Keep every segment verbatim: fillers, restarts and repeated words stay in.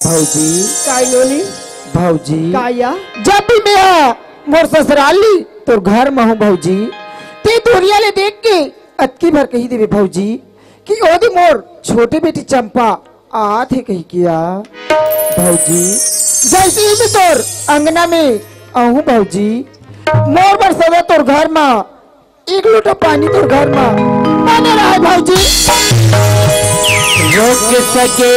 भौजी। काय नोनी? भौजी। काया? जब भी मैं मोर ससुराल ली तोर घर में हूँ भौजी, ते दूरिया ले देख के अतकी भर कही देवे भौजी कि ओदे मोर छोटे बेटी चंपा आत हे कही किया। भौजी, जैसे ही मैं तोर अंगना में आहूँ भौजी, मोर बर सदा तोर घर में एक लोटा पानी तोर घर में बने रहे भौजी। रोक सके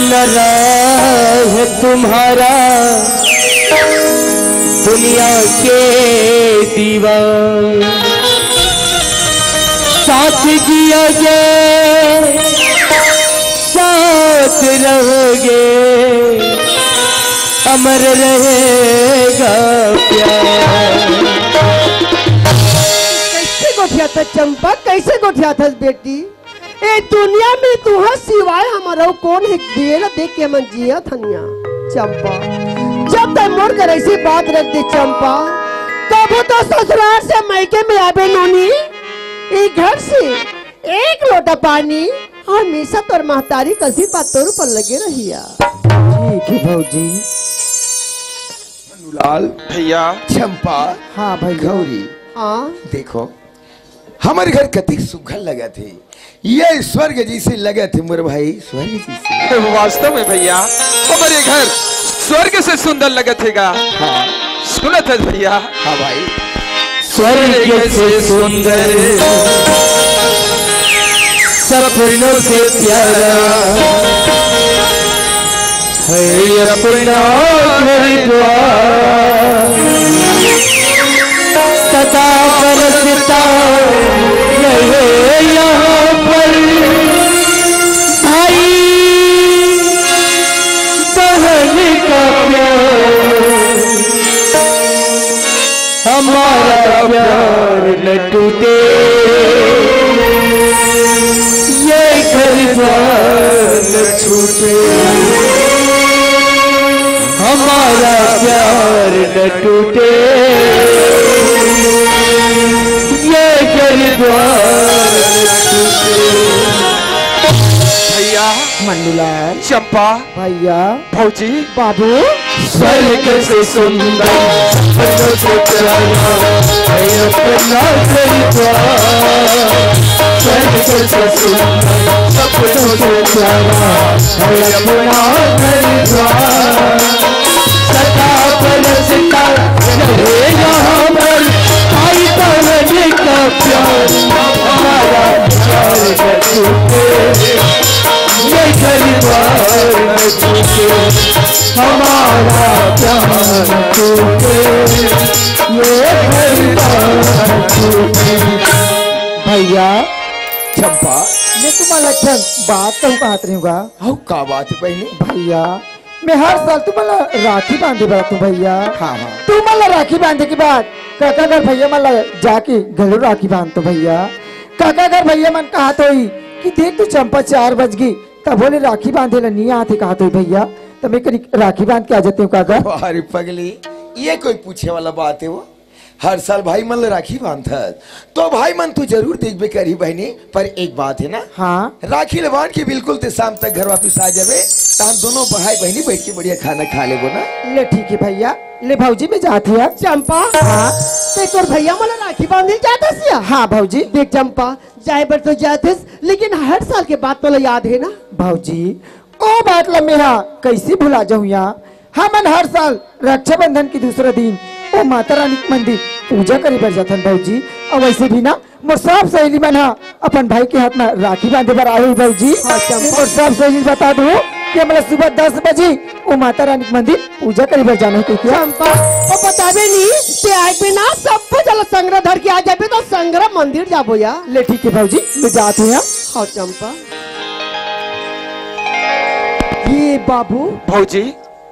न रहे तुम्हारा दुनिया के दीवार। साथ जियोगे, साथ रहोगे, अमर रहेगा प्यार। कैसे गोठियाथस चंपा, कैसे गोठियाथस बेटी? ए दुनिया में तुहर सिवाय हमर अउ कोन हे, देख के हमन जियत हन इहाँ। चंपा, जब तक मोर कर ऐसी बात रख दे चंपा, कभू तो ससुराल से मइके में आबे नोनी, ए घर से एक लोटा पानी हमेशा तोर महतारी कसी बात तोर ऊपर लगे रहिया। ठीक है भौजी। लाल। भैया। चंपा। हाँ भैया। गौरी। हाँ। देखो, हमर घर कतिक सुघर लगत हे। ये स्वर्ग जैसे लगत हे मोर भाई, स्वर्ग जैसे। वास्तव में भैया, हमर घर स्वर्ग से सुंदर लगत हे गा। हाँ। सुनत हे भैया। हाँ भाई। स्वर्ग से सुंदर, सपनों से प्यारा है अपना घर द्वार। सदा बरसता रहे यहाँ पर भाई बहन का प्यार। हमारा प्यार न टूटे, ये घर द्वार न छूटे। हमारा प्यार न टूटे, ये घर द्वार न छूटे। भैया। मन्नूलाल। चंपा। भैया। भौजी। बाबू। स्वर्ग से सुंदर, सपनों से प्यारा है अपना घर द्वार। स्वर्ग से सुंदर, सपनों से प्यारा है अपना घर द्वार। सदा बरसता रहे यहाँ पर, भाई बहन का प्यार, हमारा प्यार न टूटे। ये घर द्वार न टूटे, हमारा प्यार न टूटे, ये घर द्वार न टूटे। भैया। चंपा। मैं तुम्हारा लक्षण बात कहूँ कहत रही हूँ गा। अउ का बात हे बहिनी? भैया, मैं हर साल तुमन ला राखी बांधे बर आथंव भैया। हाँ, हाँ। तुमन ला राखी बांधे के बाद काका घर भैया मन ला जाके घलो राखी बांधथंव भैया। काका घर भैया मन कहत होही कि देख तो चंपा चार बज गे, तभो ले राखी बांधे ला नइ आत हे कहत होही भैया, त मैं कनी राखी बांध के आ जातेंव काका। अरे पगली, ये कोई पूछे वाला बात हे वो? हर साल भाई मन ल राखी बांधत, तो भाई मन तू जरूर देखबे करही बहिनी, पर एक बात हे ना। हाँ। राखी ल बांध के बिल्कुल ते शाम तक घर वापिस आ जाबे, त हम दोनों भाई बहिनी बैठ के बढ़िया खाना खा लेबो ना। ले ठीक हे भैया, ले भौजी मैं जात हंव। चंपा। हाँ। ते तोर भैया मन ल राखी बांधे जात हस या? हाँ भौजी। देख चंपा, जाए बर तो जात हस, लेकिन हर साल के बात तोला याद हे ना? भौजी, ओ बात ला मेहा कइसे भुला जाहूं या? हमन हर साल रक्षाबंधन के दूसरा दिन ओ माता रानी के मंदिर पूजा करे बर जाथन भौजी। अउ वैसे भी ना मोर सब सहेली मन ह अपन भाई के हाथ में राखी बांधे बर आए हे भौजी। हाँ, चंपा। मोर सब सहेली ल बता दू कि हमला सुबह दस बजे ओ माता रानी के मंदिर पूजा करे बर जाना हे कहिके। चंपा, ओ बताबे नी, ते आए बिना सब जला संघरा धर के आ जाबे त संघरा मंदिर जाबो या। ले ठीक हे भौजी, मैं जात हंव। हाँ चंपा। ये बाबू। भौजी।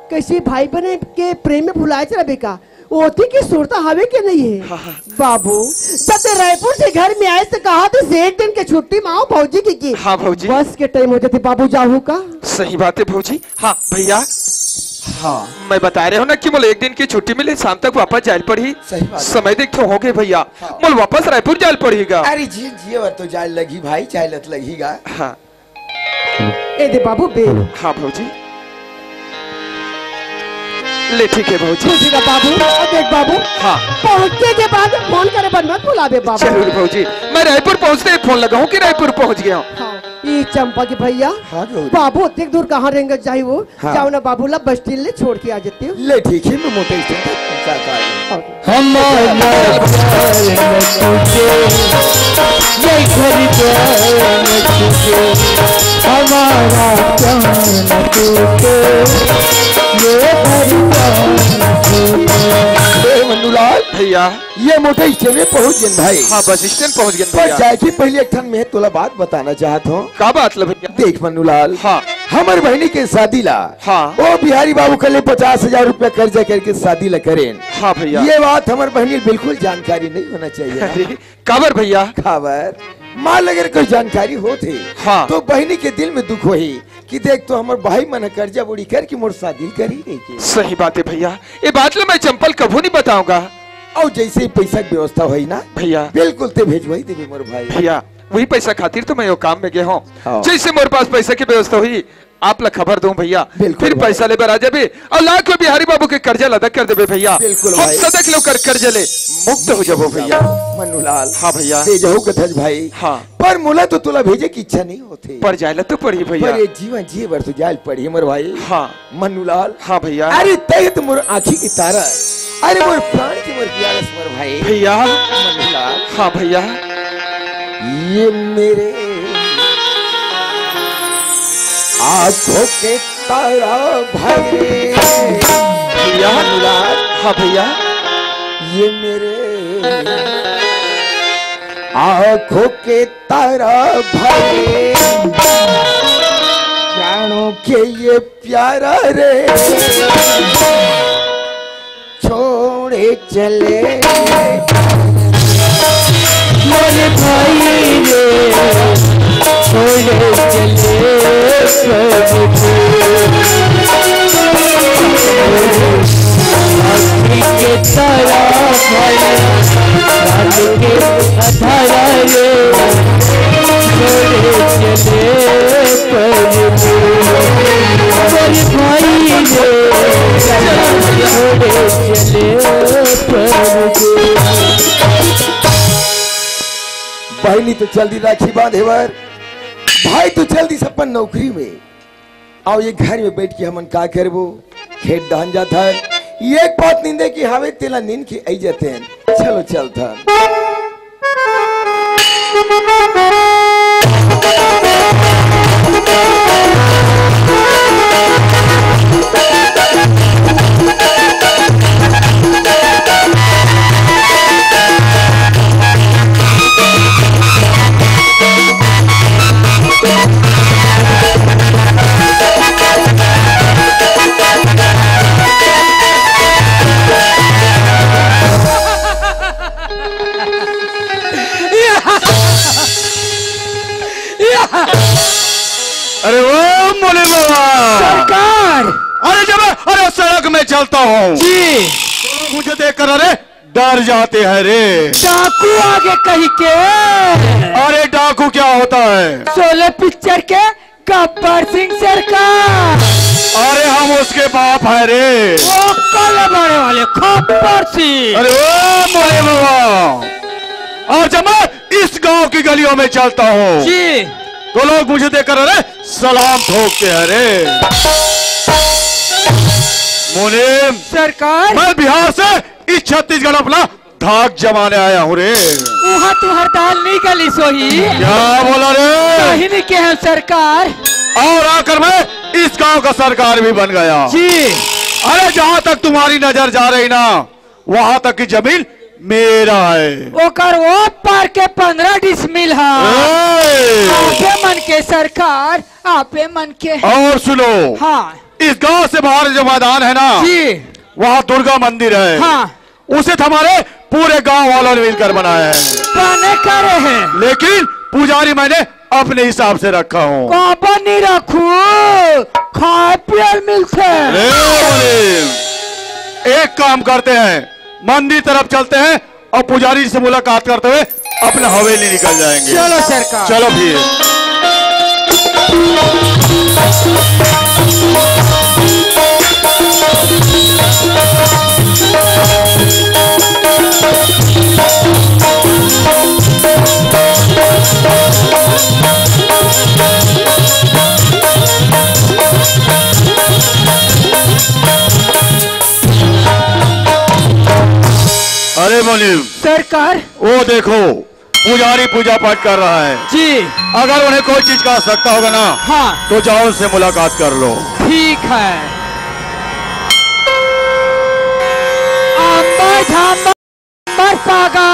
कइसे भाई बहिनी के प्रेम में भुलाए रहिबे का? ओती के सुरता हवे के नइ हे? हाँ, हाँ। बाबू, जब ते रायपुर से घर में आए त कहा थे एक दिन के छुट्टी में आंव भौजी कहिके। हाँ भौजी। बस के टाइम हो जाथे बाबू, जाहूं का? सही बात हे भौजी। हाँ भैया। हाँ। मैं बताए रहेंव ना कि मोला एक दिन के छुट्टी मिले, शाम तक वापस जाए ल पड़ही। सही बात हे। समय देख तो होगे भैया। हाँ। मोला वापस रायपुर जाए ल पड़ही गा। अरे जी, जिए बर तो जाए ल लगही भाई, जाए ल तो लगही गा। हाँ। ए दे बाबू, बेल। हाँ भौजी, ले ठीक है भौजी। खुशी का बाबू, अब देख बाबू, हाँ। पहुँचे के बाद फोन करे बर मत भुलाबे बाबू। जरूर भौजी, मैं रायपुर पहुँचते ही फोन लगाऊँ कि रायपुर पहुँच गया हूँ। हाँ, ई चंपा के भैया, हाँ गौरी। बाबू अतेक दूर कहाँ रेंगत जाही वो? हाँ। जाओ ना बाबू ला बस स्टैंड ले छोड़ के आ जाते हो। ले ठीक है, मैं मोटर स्टैंड तक पहुँचा दूँ। हाँ। हमारा प्यार न टूटे, ये घर प्यार न टूटे, हमारा प्यार न टूटे, ये घर प्यार न टूटे। ए मन्नूलाल भैया, ये मोटर स्टैंड में पहुंच गए भाई। हाँ, बस स्टैंड पहुंच गए पर भैया। जाए के पहले एक ठन मैं तोला बात बताना चाहत हूँ। का बात ला भैया? देख मन्नूलाल, हाँ। हमर बहिनी के शादी ला हाँ। ओ बिहारी बाबू के लिए पचास हजार रुपया कर्जा करके शादी ला करेन। हाँ भैया। ये बात हमर बहिनी बिल्कुल जानकारी नहीं होना चाहिए ना। अरे, काबर भैया? काबर? मान ले अगर कोई जानकारी होत हे, हाँ। तो बहिनी के दिल में दुख होही कि देख तो हमर भाई मन ह कर्जा बुड़ी करके मोर शादी करी नहीं के। सही बात है भैया, ये बात ला मैं चंपा ल कभू नहीं बताऊंगा। अउ जैसे ही पैसा के व्यवस्था होही ना भैया। बिल्कुल ते भेजवाई देबे मोर भाई। भैया, वही पैसा खातिर तो मैं यो काम में गया हूँ। हाँ। जैसे मोर पास पैसा की व्यवस्था होही, आप ला खबर दूं भैया, बिल्कुल फिर भाई। पैसा ले बर आ जाबे। अउ लाख में बिहारी बाबू के कर्जा ला अदा कर देबे भैया। बिल्कुल हम भाई। सदा के लिए ओकर कर्जा ले मुक्त हो जाबो भैया। मन्नूलाल। हाँ भैया। दे जाहू कथस भाई। हाँ। पर मोला तो तोला भेजे की इच्छा नहीं होथे। पर जाए ला तो पड़ही भैया। पर ये जीवन जिए बर तो जाए ल पड़ही मोर भाई। हाँ। मन्नूलाल। हाँ भैया। अरे तैं तो मोर आँखी की तारा, अरे मोर प्राण की मोर प्यारा मोर भाई। भैया। मन्नूलाल। हाँ भैया। ये मेरे आंखों के तारा भाई रे। भैया। मन्नूलाल। हाँ भैया। ये मेरे आंखों के तारा भाई, प्राणों के ये प्यारा रे, छोड़े चले मोरे भाई रे, छोड़े चले प्रभु। आँखी के तारा भाई, रात के अंधारा रे, छोड़े चले प्रभु। मोरे भाई रे, छोड़े चले प्रभु। बहिनी तो चल दी राखी बांधे बर, भाई तो चल दी अपन नौकरी में। अउ ये घर में बैठ के हमन का करबो? खेत डहन जाथन, एक पात नींदे के हावे तेला नींद के आई जातेन। चलो चलथन। अरे ओ मोले बाबा। सरकार। अरे जब, अरे सड़क में चलता हूँ जी। मुझे देखकर अरे डर जाते हैं रे। डाकू आगे कहीं के। अरे डाकू क्या होता है? शोले पिक्चर के गब्बर सिंह सरकार। अरे हम उसके बाप है रे। वो काले बड़े वाले खब्बर सिंह। अरे ओ मोले बाबा। और जब मैं इस गांव की गलियों में चलता हूँ जी। तो लोग मुझे देखकर अरे सलाम ठोकते हैं रे। मुनीम, सरकार। मैं बिहार से इस छत्तीसगढ़ अपना धाक जमाने आया हूँ रे। वहाँ तुम्हार दाल नहीं गली सोही। क्या बोला रे? कहीं नहीं के हैं सरकार। और आकर मैं इस गांव का सरकार भी बन गया जी। अरे जहाँ तक तुम्हारी नजर जा रही ना, वहां तक की जमीन मेरा है। ओकर वो पार के पन्द्रह डिसमिल है। ए! आपे मन के सरकार, आपे मन के। और सुनो, हाँ। इस गांव से बाहर जो मैदान है ना, जी। वहाँ दुर्गा मंदिर है। हाँ। उसे तो हमारे पूरे गांव वालों ने मिलकर बनाया है। बने करे हैं। लेकिन पुजारी मैंने अपने हिसाब से रखा हूँ। काबर नहीं रखू, खाए पिए मिलते हैं। अरे बोले, एक काम करते हैं, मंदिर तरफ चलते हैं और पुजारी जी से मुलाकात करते हुए अपना हवेली निकल जाएंगे। चलो सरकार। चलो फिर। सरकार। वो देखो, पुजारी पूजा पाठ कर रहा है। जी। अगर उन्हें कोई चीज का आवश्यकता होगा ना, हाँ। तो जाओ, उनसे मुलाकात कर लो। ठीक है। अम्बर झांबर पागा,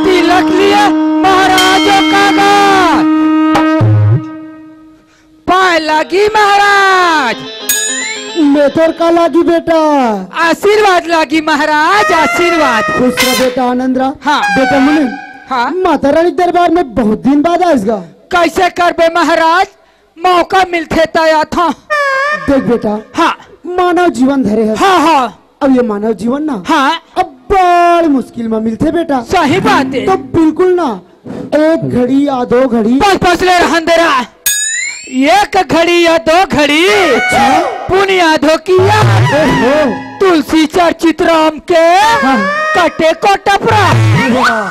तिलक लिए महाराजों का गा। पाय लागी महाराज। मैं तोर का लागी बेटा? आशीर्वाद लागी महाराज, आशीर्वाद। खुश रह बेटा, आनंद रह। हाँ। बेटा मुनीम, हाँ। माता रानी दरबार में बहुत दिन बाद आइस गा। कैसे करबे महाराज, मौका मिलथे त आथों। देख बेटा, हाँ। मानव जीवन धरे है। हाँ, हाँ। अब ये मानव जीवन ना, हाँ। अब बड़ मुश्किल में मिलथे बेटा। सही बात है। तो बिल्कुल ना, एक घड़ी या दो घड़ी। बस, बस ले रहन दे रहा। एक घड़ी या दो घड़ी। अच्छा। पुनिया धोकिया। ओहो। तुलसी चर्चित राम के हाँ। कटे को टपरा। वाह,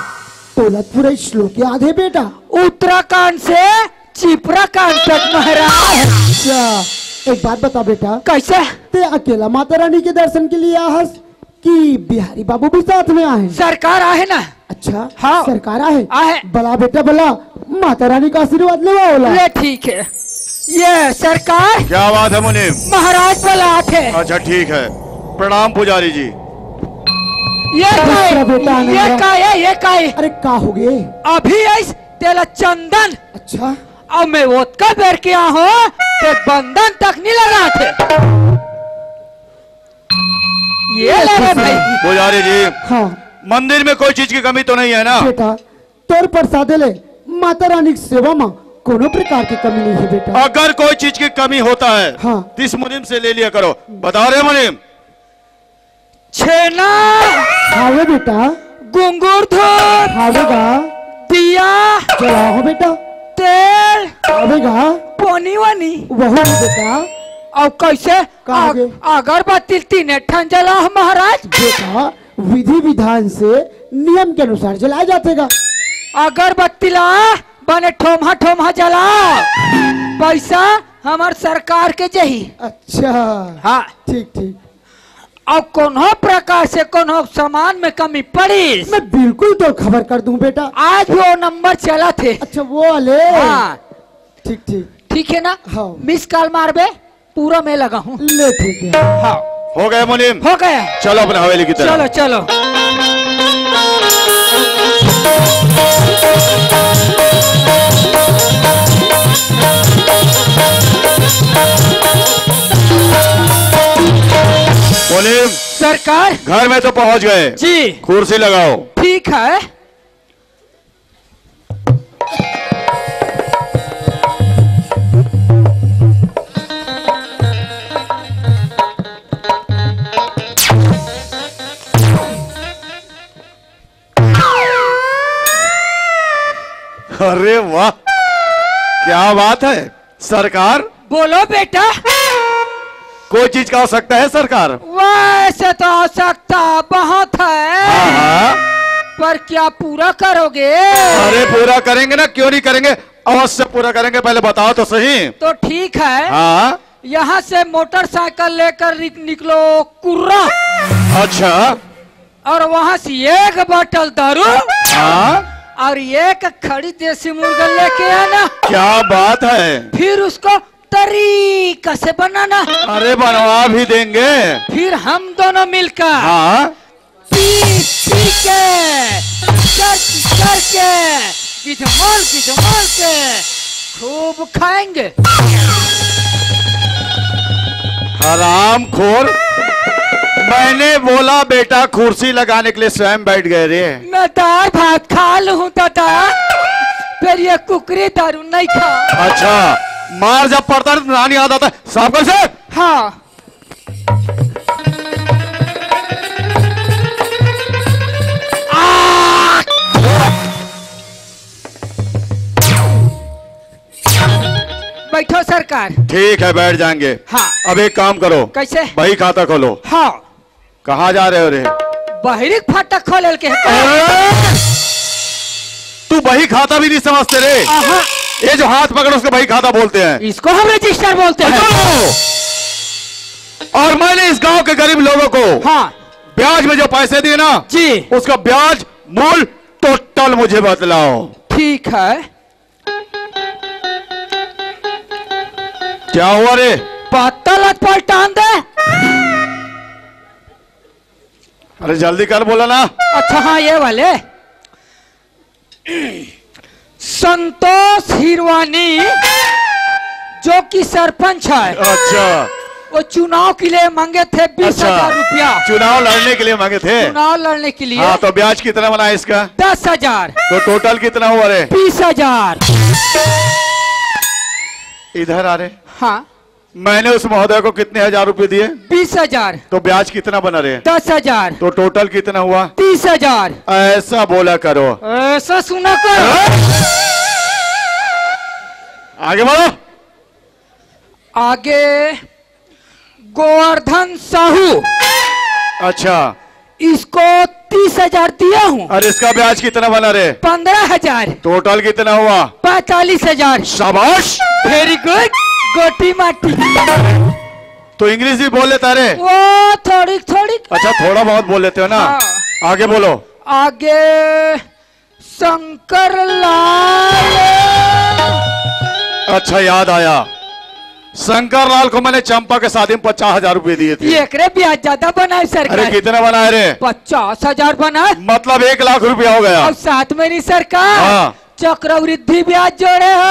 तोला पूरा श्लोक याद है बेटा। उत्तराखंड से चिपरा कान तक महाराज। अच्छा, एक बात बता बेटा। कैसे? ते अकेला माता रानी के दर्शन के लिए आहस कि बिहारी बाबू भी साथ में आहे? सरकार आहे ना। अच्छा, हाँ। सरकार आहे? आहे। बला बेटा बला, माता रानी का आशीर्वाद लेवा ओला। ले ठीक है। ये सरकार। क्या बात है मुनीम? महाराज बला आथे। अच्छा ठीक है, प्रणाम पुजारी जी। ये का है? बेटा ये का है? ये का है? अरे का हो गए? अभी आइस तेला चंदन। अच्छा। अब मैं ओतका बेर के आहूं, ते बंदन तक नहीं लगा थे। ये ले रे भाई। पुजारी जी, हाँ। मंदिर में कोई चीज की कमी तो नहीं है ना? बेटा, तोर प्रसादे ले माता रानी की सेवा में कोनो प्रकार की कमी नहीं है बेटा। अगर कोई चीज की कमी होता है, हाँ। तो इस मुनीम से ले लिया करो। बता रहे मुनीम। छेना। हावे बेटा। गुंगुर धूर। हावे गा। दिया। जलाओ बेटा। तेल। हावे गा। पोनी वनी। वहू बेटा। अउ कैसे? का आग-, आगे? अगरबत्ती तीने ठन जलाओ महाराज। बेटा, विधि विधान से नियम के अनुसार जलाए जाथे गा। अगरबत्ती ला बने ठोमहा ठोमहा जलाओ। पैसा हमर सरकार के जही। अच्छा। हाँ। ठीक ठीक। अउ कोनो प्रकार से कोनो सामान में कमी पड़िस, मैं बिल्कुल तोर खबर कर दूं बेटा। आज भी वो नंबर चलत हे। अच्छा, वो वाले। हाँ। ठीक ठीक। ठीक है ना? हाँ। मिस कॉल मारबे, पूरा मैं लगा हूँ। ले ठीक है। हाँ। हो गया मुनीम? हो गया। चलो अपने हवेली की तरफ। चलो चलो। मुनीम, सरकार। घर में तो पहुंच गए। जी। कुर्सी लगाओ। ठीक है। अरे वाह, क्या बात है सरकार। बोलो बेटा। कोई चीज का आवश्यकता है सरकार? वैसे तो आवश्यकता बहुत है, हाँ, हाँ। पर क्या पूरा करोगे? अरे पूरा करेंगे ना, क्यों नहीं करेंगे, अवश्य पूरा करेंगे। पहले बताओ तो सही। तो ठीक है, हाँ। यहाँ से मोटरसाइकिल लेकर निक-, निकलो कुर्रा। अच्छा। और वहाँ से एक बाटल दारू, हाँ। और एक खड़ी देसी मुर्गा लेके आना। क्या बात है। फिर उसको तरीका से बनाना। अरे बनवा भी देंगे। फिर हम दोनों मिलकर, हाँ। पी, पी के, चर्च करके, गिजमल, गिजमल के खूब खाएंगे। हरामखोर, मैंने बोला बेटा कुर्सी लगाने के लिए स्वयं बैठ गए रे। मैं दाल भात खा लूं दादा, फिर ये कुकरी दारू नहीं खा। अच्छा, मार जब पड़ता है तो नानी याद आता है। साफ कर से। हाँ। बैठो सरकार। ठीक है, बैठ जाएंगे। हाँ। अब एक काम करो। कैसे? बही खाता खोलो। हाँ। कहाँ जा रहे हो रे? बहरी फाटक खोल के है। अरे! तू बही खाता भी नहीं समझते रे। आहा। ये जो हाथ पकड़ो उसको बही खाता बोलते हैं। इसको हम रजिस्टर बोलते हैं। और मैंने इस गांव के गरीब लोगों को हाँ। ब्याज में जो पैसे दिए ना, जी। उसका ब्याज मूल टोटल मुझे बतलाओ। ठीक है। क्या हुआ रे? पत्तल पलटान दे। अरे जल्दी कर, बोला ना। अच्छा, हाँ, ये वाले। संतोष हिरवानी, जो कि सरपंच है, अच्छा। वो चुनाव के लिए मांगे थे बीस हजार रुपया। चुनाव लड़ने के लिए मांगे थे? चुनाव लड़ने के लिए। हाँ, तो ब्याज कितना बना है इसका? दस हजार। तो टोटल कितना हुआ रे? बीस हजार। इधर आ रे। हाँ। मैंने उस महोदय को कितने हजार रुपए दिए? बीस हजार। तो ब्याज कितना बना रे? दस हजार। तो टोटल कितना हुआ? तीस हजार। ऐसा बोला करो। ऐसा सुना करो। हाँ? आगे बढ़ो। आगे गोवर्धन साहू। अच्छा। इसको तीस हजार दिया हूँ। और इसका ब्याज कितना बना रे? पन्द्रह हजार। टोटल कितना हुआ? पैंतालीस हजार। शाबाश। Very good। गोटी माटी। तो इंग्लिश भी बोल लेता रे? वो थोड़ी थोड़ी। अच्छा, थोड़ा बहुत बोल लेते हो ना। हाँ। आगे बोलो। आगे शंकर लाल। अच्छा, याद आया, शंकर लाल को मैंने चंपा के शादी में पचास हजार रुपए दिए थे। ये एकरे ब्याज ज्यादा बनाए सरकार। अरे, कितना बनाए रे? पचास हजार बनाए। मतलब एक लाख रुपया हो गया। और साथ में नहीं सरकार, हाँ। चक्रवृद्धि ब्याज जोड़े हो।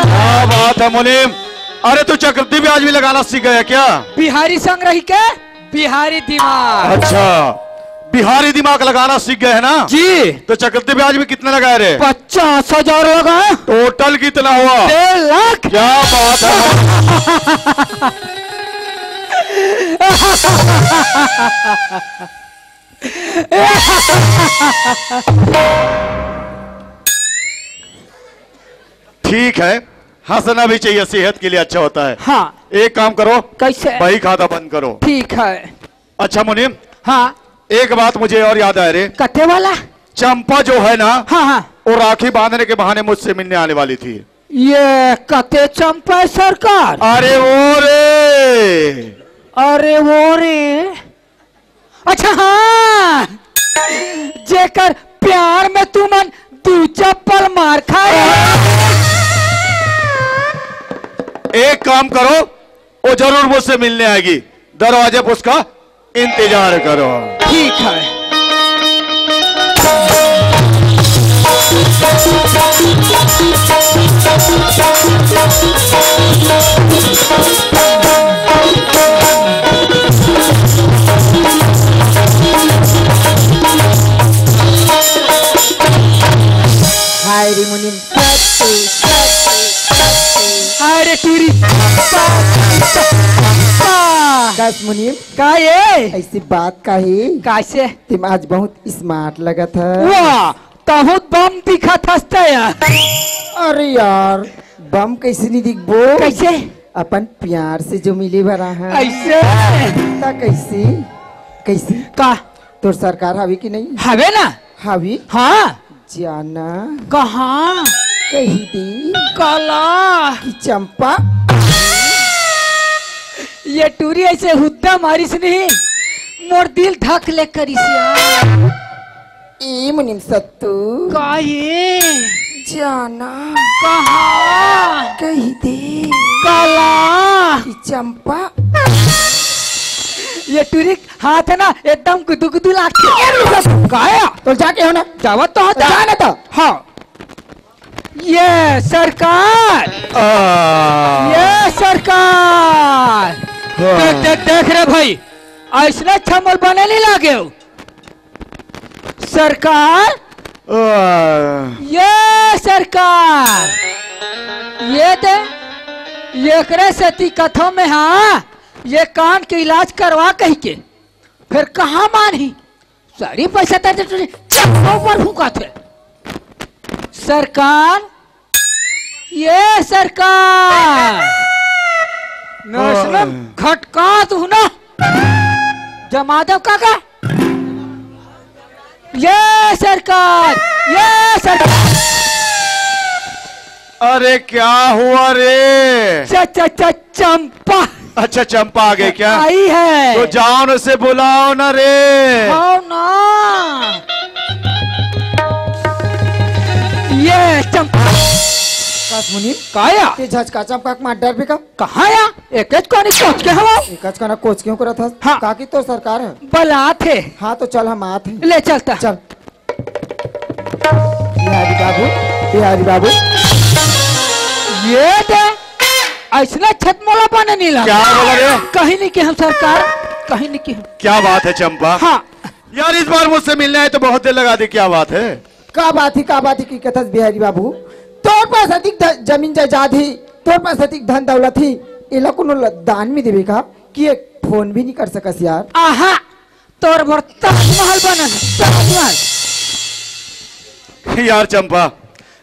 क्या बात है मुनीम। अरे, तू चक्रवृद्धि ब्याज भी लगाना सीख गया क्या? बिहारी संग रही के बिहारी दिमाग। अच्छा, बिहारी दिमाग लगाना सीख गए है ना? जी। तो चक्रवृद्धि ब्याज में कितना लगाए रे? पचास हजार लगाए। टोटल कितना हुआ? डेढ़ लाख। क्या बात है। ठीक है, हंसना भी चाहिए, सेहत के लिए अच्छा होता है। हाँ। एक काम करो, कैसे? बही खाता बंद करो। ठीक है। अच्छा मुनीम, हाँ। एक बात मुझे और याद आया रे। कते वाला? चंपा जो है ना, हाँ, हाँ। वो राखी बांधने के बहाने मुझसे मिलने आने वाली थी। ये कते चंपा है सरकार? अरे वो रे। अरे वो रे। अच्छा हाँ, जेकर प्यार में तुमन दू चप्पल मार खाए। एक काम करो, वो जरूर मुझसे मिलने आएगी, दरवाजे पर उसका इंतजार करो। ठीक है। हाय रे मुनीम, सत्तू, सत्तू, सत्तू। हाय रे टूरी। कस मुनीम? का ये? ऐसी बात का ही? कैसे? तुम आज बहुत स्मार्ट लगत है। वाह, बहुत बम दिखत हस त यार। अरे यार, बम कैसे नहीं दिखबो? कैसे? अपन प्यार से जो मिले भरा है। ऐसे? ता कैसे? कैसे? का? तोर सरकार हवे कि नहीं? हवे ना। हवे? हाँ। जाना। कहाँ? कही दे। काला। कि चंपा। ये टूरी ऐसे हुद्दा मारिस नहीं, मोर दिल धक ले करिस यार। ए मुनीम सत्तू। का ये? जाना। कहाँ? कही दे। काला। कि चंपा। ये टूरी हाथ है ना, एकदम गुदुगुदू लागथे। ए मुनीम सत्तू। काया? तो जाके हो ना। जावत तो होता। जाना तो। हाँ। ये सरकार। आ। ये सरकार। हाँ। देख, देख, देख रे भाई, ऐसने छमल बने नहीं लागे हो। सरकार, आ। ये सरकार, ये दे, एकरे सेती कथों में, हाँ, ये कान के इलाज करवा कही के, फिर कहाँ मानही? सारी पैसा तर चक्का ऊपर फूका थे। सरकार, ये सरकार, नस्ल हाँ। खटका तू ना, जमादेव काका। ये सरकार, ये सरकार। अरे क्या हुआ रे? च, च, च, चंपा। अच्छा, चंपा आ गई क्या? आई है। तो जाओ ना, उसे बुलाओ ना रे। आओ ना। ये चंपा। कस मुनि? काया? ये झचका चंपा के मार डर भी का? कहाँ या? एकच कोनी कोच के हवा? एकच कोना कोच क्यों करत हस? हाँ। काकी तो सरकार है। बलात है। हाँ, तो चल हम आत हैं। ले चलता। चल। बिहारी बाबू, बिहारी बाबू। ये दे, ऐसना छत मोला बने नहीं लगा। क्या बोला रे? कहीं नहीं कि हम सरकार, कहीं नहीं कि हम। क्या बात है चंपा? हाँ। यार, इस बार मुझसे मिलने आए तो बहुत देर लगा दी, क्या बात है? का बात ही, का बात ही की कथस बिहारी बाबू? तोर पास अधिक ध-, जमीन जायदाद ही, तोर पास अधिक धन दौलत ही, एला कोनो ल-, दान में देवे का कि एक फोन भी नहीं कर सकस यार। आहा, तोर बर ताजमहल बनन, ताजमहल। यार चंपा,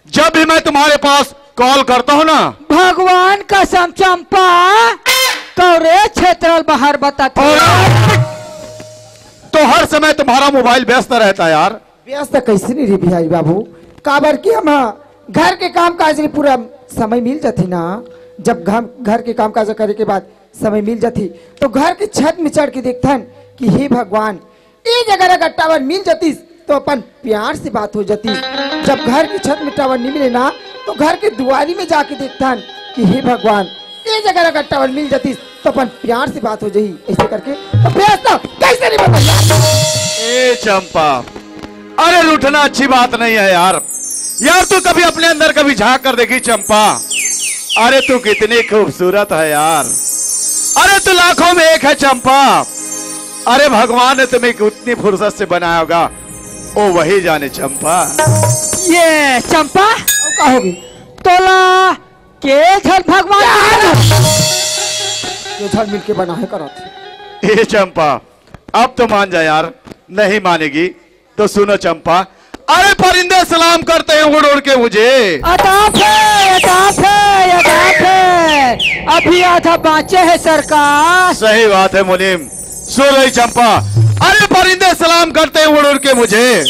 जब भी मैं तुम्हारे पास कॉल करता हूँ ना। भगवान कसम चंपा, कौरे क्षेत्र बाहर बताते। और तो हर समय तुम्हारा मोबाइल व्यस्त रहता है यार। व्यस्त कैसे नहीं रे बिहारी बाबू, काबर कि हम घर के काम काज में पूरा समय मिल जाती ना। जब घर, घर के काम काज करे के बाद समय मिल जाती तो घर के छत में चढ़ के देखथन कि हे भगवान, ए जगह अगर टावर मिल जातीस तो अपन प्यार से बात हो जातीस। जब घर की छत में टावर नहीं मिले ना तो घर के दुआरी में जाके देखथन कि हे भगवान, ए जगह अगर टावर मिल जातीस तो अपन प्यार से बात हो जाही। ऐसे करके तो व्यस्त कैसे नहीं बता यार? ए चंपा, अरे रूठना अच्छी बात नहीं है यार। यार तू कभी अपने अंदर कभी झांक कर देखी चंपा। अरे तू कितनी खूबसूरत है यार। अरे तू लाखों में एक है चंपा। अरे भगवान ने तुम्हें उतनी फुर्सत से बनाया होगा, वो वही जाने चंपा। ये चंपा? अब का होगी? तोला के झन भगवान क्या? जो झन मिलके बना है करत। ए चंपा, अब तो मान जा यार। नहीं मानेगी तो सुनो चंपा, अरे परिंदे सलाम करते हैं उड़ उड़ के मुझे। अदाफ है, अदाफ है, अदाफ है। अभी आधा बाँचे है सरकार। सही बात है मुनीम। सुन रही चंपा, अरे परिंदे सलाम करते हैं उड़ उड़ के मुझे।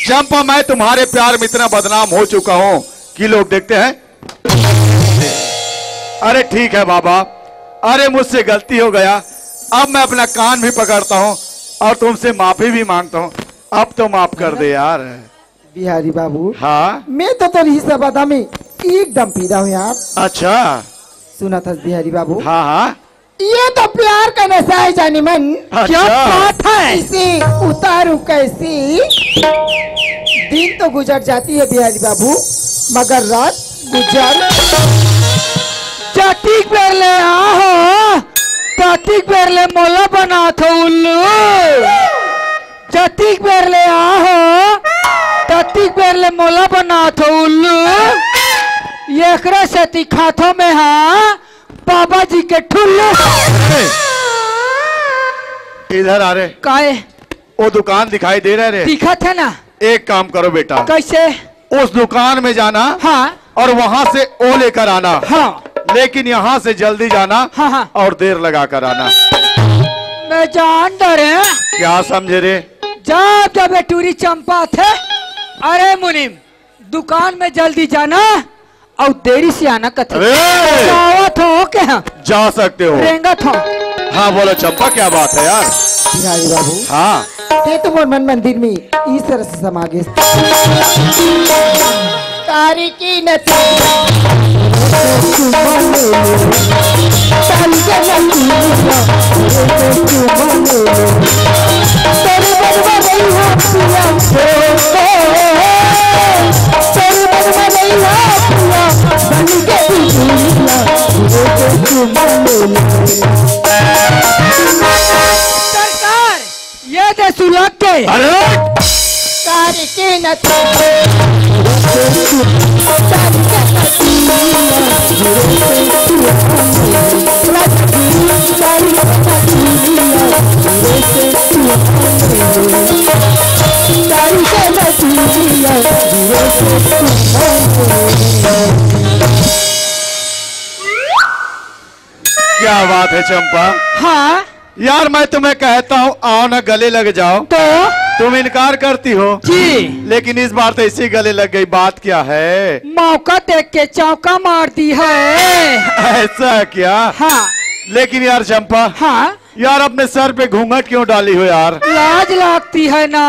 चंपा, मैं तुम्हारे प्यार में इतना बदनाम हो चुका हूँ कि लोग देखते हैं। अरे ठीक है बाबा, अरे मुझसे गलती हो गया, अब मैं अपना कान भी पकड़ता हूँ और तुमसे माफी भी मांगता हूँ। अब तो माफ कर दे यार। बिहारी बाबू। हाँ? मैं तो तोर ही सब अदा में एकदम पीदा हूँ यार। अच्छा। सुना था बिहारी बाबू। हाँ, हाँ। ये तो प्यार का नशा है जानी मन। अच्छा। क्या बात है? इसे उतारूं कैसे? दिन तो गुजर जाती है बिहारी बाबू, मगर रात गुजर। जतिक बेर ले आहो, ततिक बेर ले मोला बनाथो उल्लू। जतिक बेर ले आहो, ततिक बेर ले मोला बनाथो उल्लू। एकरे सेती खाथो में हा बाबा जी के ठुल्लू। इधर आ रे। काहे? वो दुकान दिखाई दे रहा है रे? दिखत है ना। एक काम करो बेटा। कैसे? उस दुकान में जाना। हाँ। और वहां से वो लेकर आना। हाँ। लेकिन यहाँ से जल्दी जाना। हाँ, हाँ। और देर लगा कर आना। मैं जान डरे। क्या समझे रे? जब जब ये टूरी चंपा थे, अरे मुनीम, दुकान में जल्दी जाना और देरी से आना कथे। अरे! जावत हो के हाँ? जा सकते हो। रेंगत हो। हाँ, बोलो चंपा, क्या बात है यार? बिहारी बाबू। हाँ। ते तो मोर मन मंदिर में इस तरह से समा गए। तारी की नती। सरकार, ये दे सुलग के। अरे! तारी के न क्या बात है चंपा। हाँ। यार, मैं तुम्हें कहता हूँ, आओ ना, गले लग जाओ। तो? तुम इनकार करती हो। जी। लेकिन इस बार तो इसी गले लग गई, बात क्या है? मौका देख के चौका मार दी है। ऐसा क्या? हाँ। लेकिन यार चंपा, हाँ। यार, अपने सर पे घूंघट क्यों डाली हो यार? लाज लगती है ना।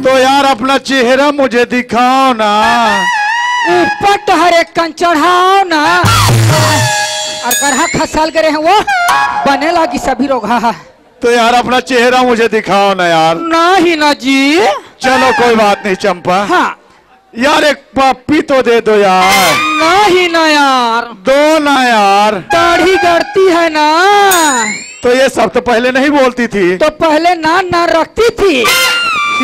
तो यार, अपना चेहरा मुझे दिखाओ ना। ऊपर टहरे कन चढ़ाओ ना। और करहा खसल करे हैं वो, बने लागी सभी रोग। हाँ, हाँ। तो यार, अपना चेहरा मुझे दिखाओ ना यार। नहीं ना जी। चलो, कोई बात नहीं चंपा। हाँ। यार, एक पप्पी तो दे दो यार। नहीं ना यार। दो ना यार। दाढ़ी गड़ती है ना। तो ये सब तो पहले नहीं बोलती थी। तो पहले ना ना रखती थी।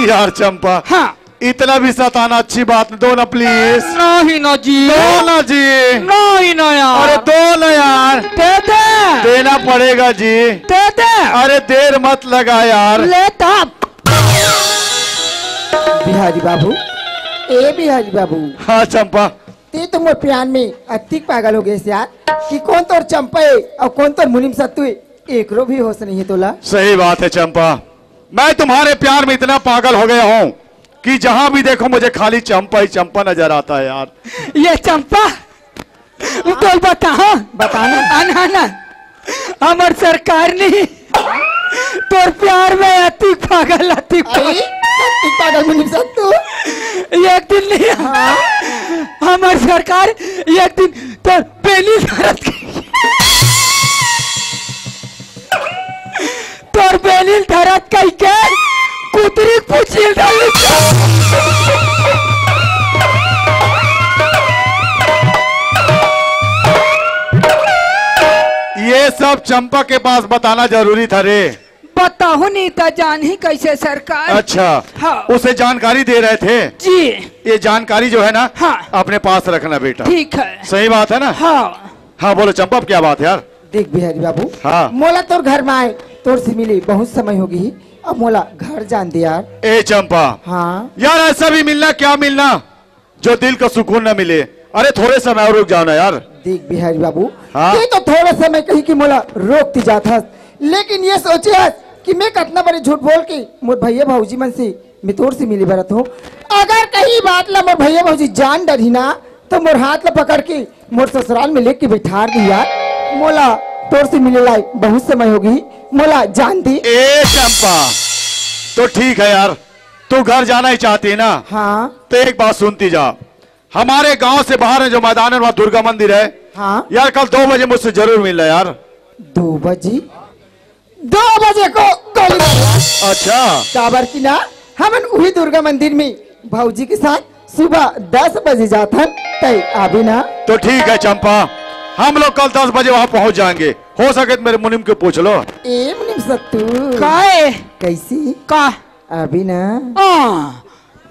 यार चंपा, हाँ। इतना भी सताना अच्छी बात नहीं। दो ना प्लीज। नहीं ना जी। दो ना जी। नहीं ना यार। अरे दो ना यार। दे दे। देना पड़ेगा जी। दे दे। अरे देर मत लगा यार। ले तब। बिहारी बाबू, ए बिहारी बाबू। हाँ चंपा। ते तो मोर प्यार में अतिक पागल हो गए यार, कि कौन तोर चंपा है और कौन तोर मुनीम सत्तू है, एकरो भी होश नहीं है तोला। सही बात है चंपा, मैं तुम्हारे प्यार में इतना पागल हो गया हूँ कि जहाँ भी देखो मुझे खाली चंपा ही चंपा नजर आता है यार। ये चंपा, तोल बता, हाँ? बताना। आना, आना। हमर सरकार नहीं, तोर प्यार में अतिक पागल, अतिक पागल। अतिक पागल मुनीम सत्तू। एक दिन नहीं, हाँ? हमर सरकार एक दिन तोर बेनी धरत तोर बेनी ल धरत कहिके कुतरी के पूछी ल डाली। ये सब चंपा के पास बताना जरूरी था रे। बताहूँ नहीं त जानही कैसे सरकार। अच्छा, हाँ। उसे जानकारी दे रहे थे। जी। ये जानकारी जो है ना, हाँ। अपने पास रखना बेटा। ठीक है। सही बात है ना? हाँ। हाँ बोलो चंपा, अब क्या बात है यार? देख बिहारी बाबू, हाँ। मोला तोर घर में आए, तोर से मिले बहुत समय हो गई, अब मोला घर जान दे यार। ए चंपा, हाँ। यार ऐसा भी मिलना क्या मिलना जो दिल को सुकून न मिले। अरे थोड़े समय और रुक जाओ ना यार। देख बिहारी बाबू, हाँ। तू तो थोड़ा समय कही कि मोला रोक ती जात हस, लेकिन ये सोचे हस कि मैं कतना बड़े झूठ बोल के मोर भैया भौजी मन से मैं तोर से मिले बरत हूँ। अगर कहीं बात ला मोर भैया भौजी जान डरही ना, तो मोर हाथ ला पकड़ के मोर ससुराल में लेके बैठार दी यार। मोला तोर से मिले लाई बहुत समय हो गई, मोला जान दे। ए चंपा, तो ठीक है यार, तू घर जाना ही चाहती है ना? हाँ। तो एक बात सुनती जा, हमारे गांव से बाहर है जो मैदान है, वहाँ दुर्गा मंदिर है। हाँ। यार कल दो बजे मुझसे जरूर मिलना यार। दो बजे? दो बजे को गोली मार। अच्छा। काबर की ना, हमन उही दुर्गा मंदिर में भौजी के साथ सुबह दस बजे जाथन, तय आबे ना। तो ठीक है चंपा, हम लोग कल दस बजे वहाँ पहुँच जाएंगे। हो सके तो मेरे मुनीम को पूछ लो। ए मुनीम सत्तू। काय? कैसी? का? अभी ना। हाँ,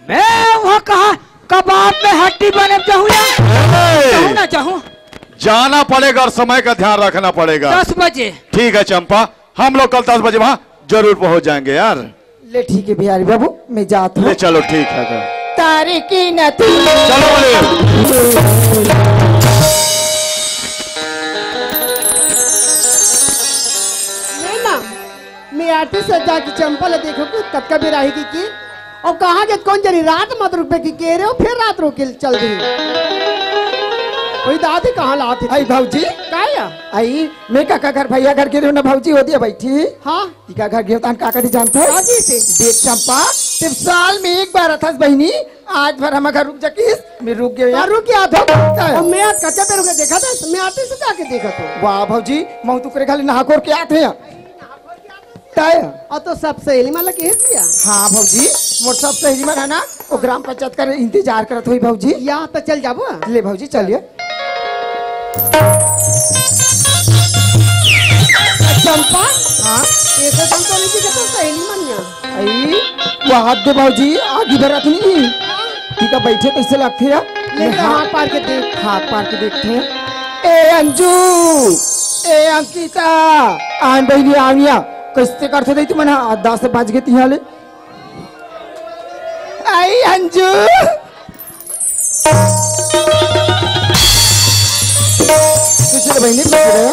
मैं वहाँ कहाँ कबाब में हड्डी बने जाऊँ या? ए! जाऊँ ना जाऊँ? जाना पड़ेगा और समय का ध्यान रखना पड़ेगा। दस बजे। ठीक है चंपा, हम लोग कल दस बजे वहाँ जरूर पहुँच जाएंगे यार। ले ठीक है बिहारी बाबू, मैं जात हूँ। ले चलो ठीक है तो। तारे की नथी। चलो बोले। मैं ना, मैं आरती सजा के चंपा ला देखो कि कतका बेर आही कि, कि? अउ कहाँ के कौन जनी रात मत रुकबे कि के रे, अउ फिर रात रोके चल दी। ओई दादी कहाँ लात हे? आई भौजी। काय या? आई, मैं काका घर, भैया घर गे रेहेंव ना भौजी, ओ दे बइठी। हाँ। तिका घर गेंव तान का कथे जानथस? का कथे? देख चंपा, सिर्फ साल में एक बार आथस बहिनी, आज भर हमर घर रुक जा किहिस, मैं रुक गेंव। हाँ, रुक गया था। काय? अउ मैं आज कतका बेर रुके देखत हस, मैं आरती सजा के देखत हूँ। वाह भौजी, महूँ तो ओकरे घर ले नहा खोर के आत हँव। तय? अउ तो सब सहेली मन ला कहिस या? हाँ भौजी, मोर सब सहेली मन हे ना, ओ ग्राम पंचायत कर इंतजार करत होही भौजी। या तो चल जाबो। ले भौजी, चलिए। चंपा? हाँ? ये तो हम तो नहीं दिखत सहेली मन या। आई, वो हाथ दे भौजी, आगी भरत नहीं। हाँ। ठीक है, बइठे कइसे लगथे या? ले तो हाँ। हाथ पार के देख। हाथ पार के देखथे। ए अंजू, ए अंकिता, आन बहिनी आन या। कइसे करथे दई तुमन हा? दस बज गे तिहाँ ले। आई अंजू। कुछ तो बहिनी पूछ रहे।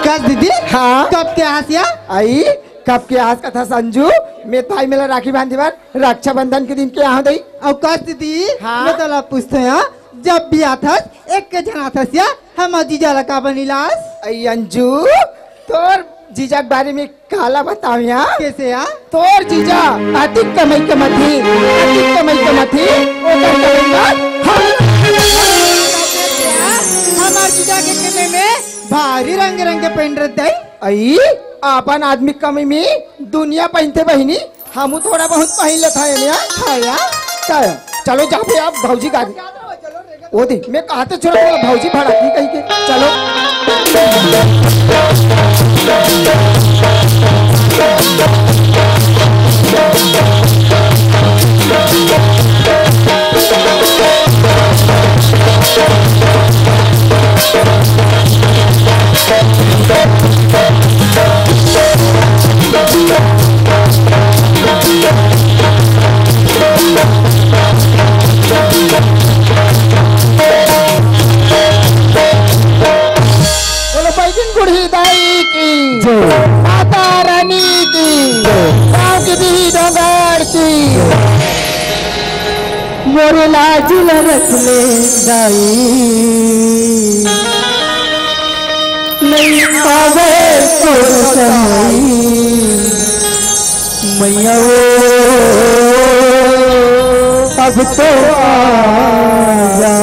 कस दीदी? हाँ। कब के आस या? आई, कब के आस कथस अंजू? मैं ताई मेला राखी बांधे बर रक्षाबंधन के दिन के आहूँ दई। अउ कस दीदी? हाँ। मैं तोला पूछत हँव, जब भी आथस, एक के झन आथस या, हमर जीजा ला काबर नइ लास? अई अंजू, तोर जीजा के बारे में काला बताव या? कैसे या? तोर जीजा अधिक कमाई कमाथे, अधिक कमाई कमाथे, ओकर कमाई का हम हमार जीजा के कमाई में भारी रंग रंग के पहिन रहिथे। अई, अपन आदमी कमाई में दुनिया पहिनथे बहिनी, हमू थोड़ा बहुत पहिन लेथन या। हाँ या। का या? चलो जाबे आप भौजी गाड़ी। ओ दे, मैं कहा तो छोड़ा बोला भौजी भड़की कही के। चलो। बोलो बैजन बूढ़ी दाई की जय। माता रानी की जय। गाँव की दीदी डोंगर की। मोरे लाज ल रख ले दाई, नहीं आवे तोर कमाई। मैया वो अब तो आजा।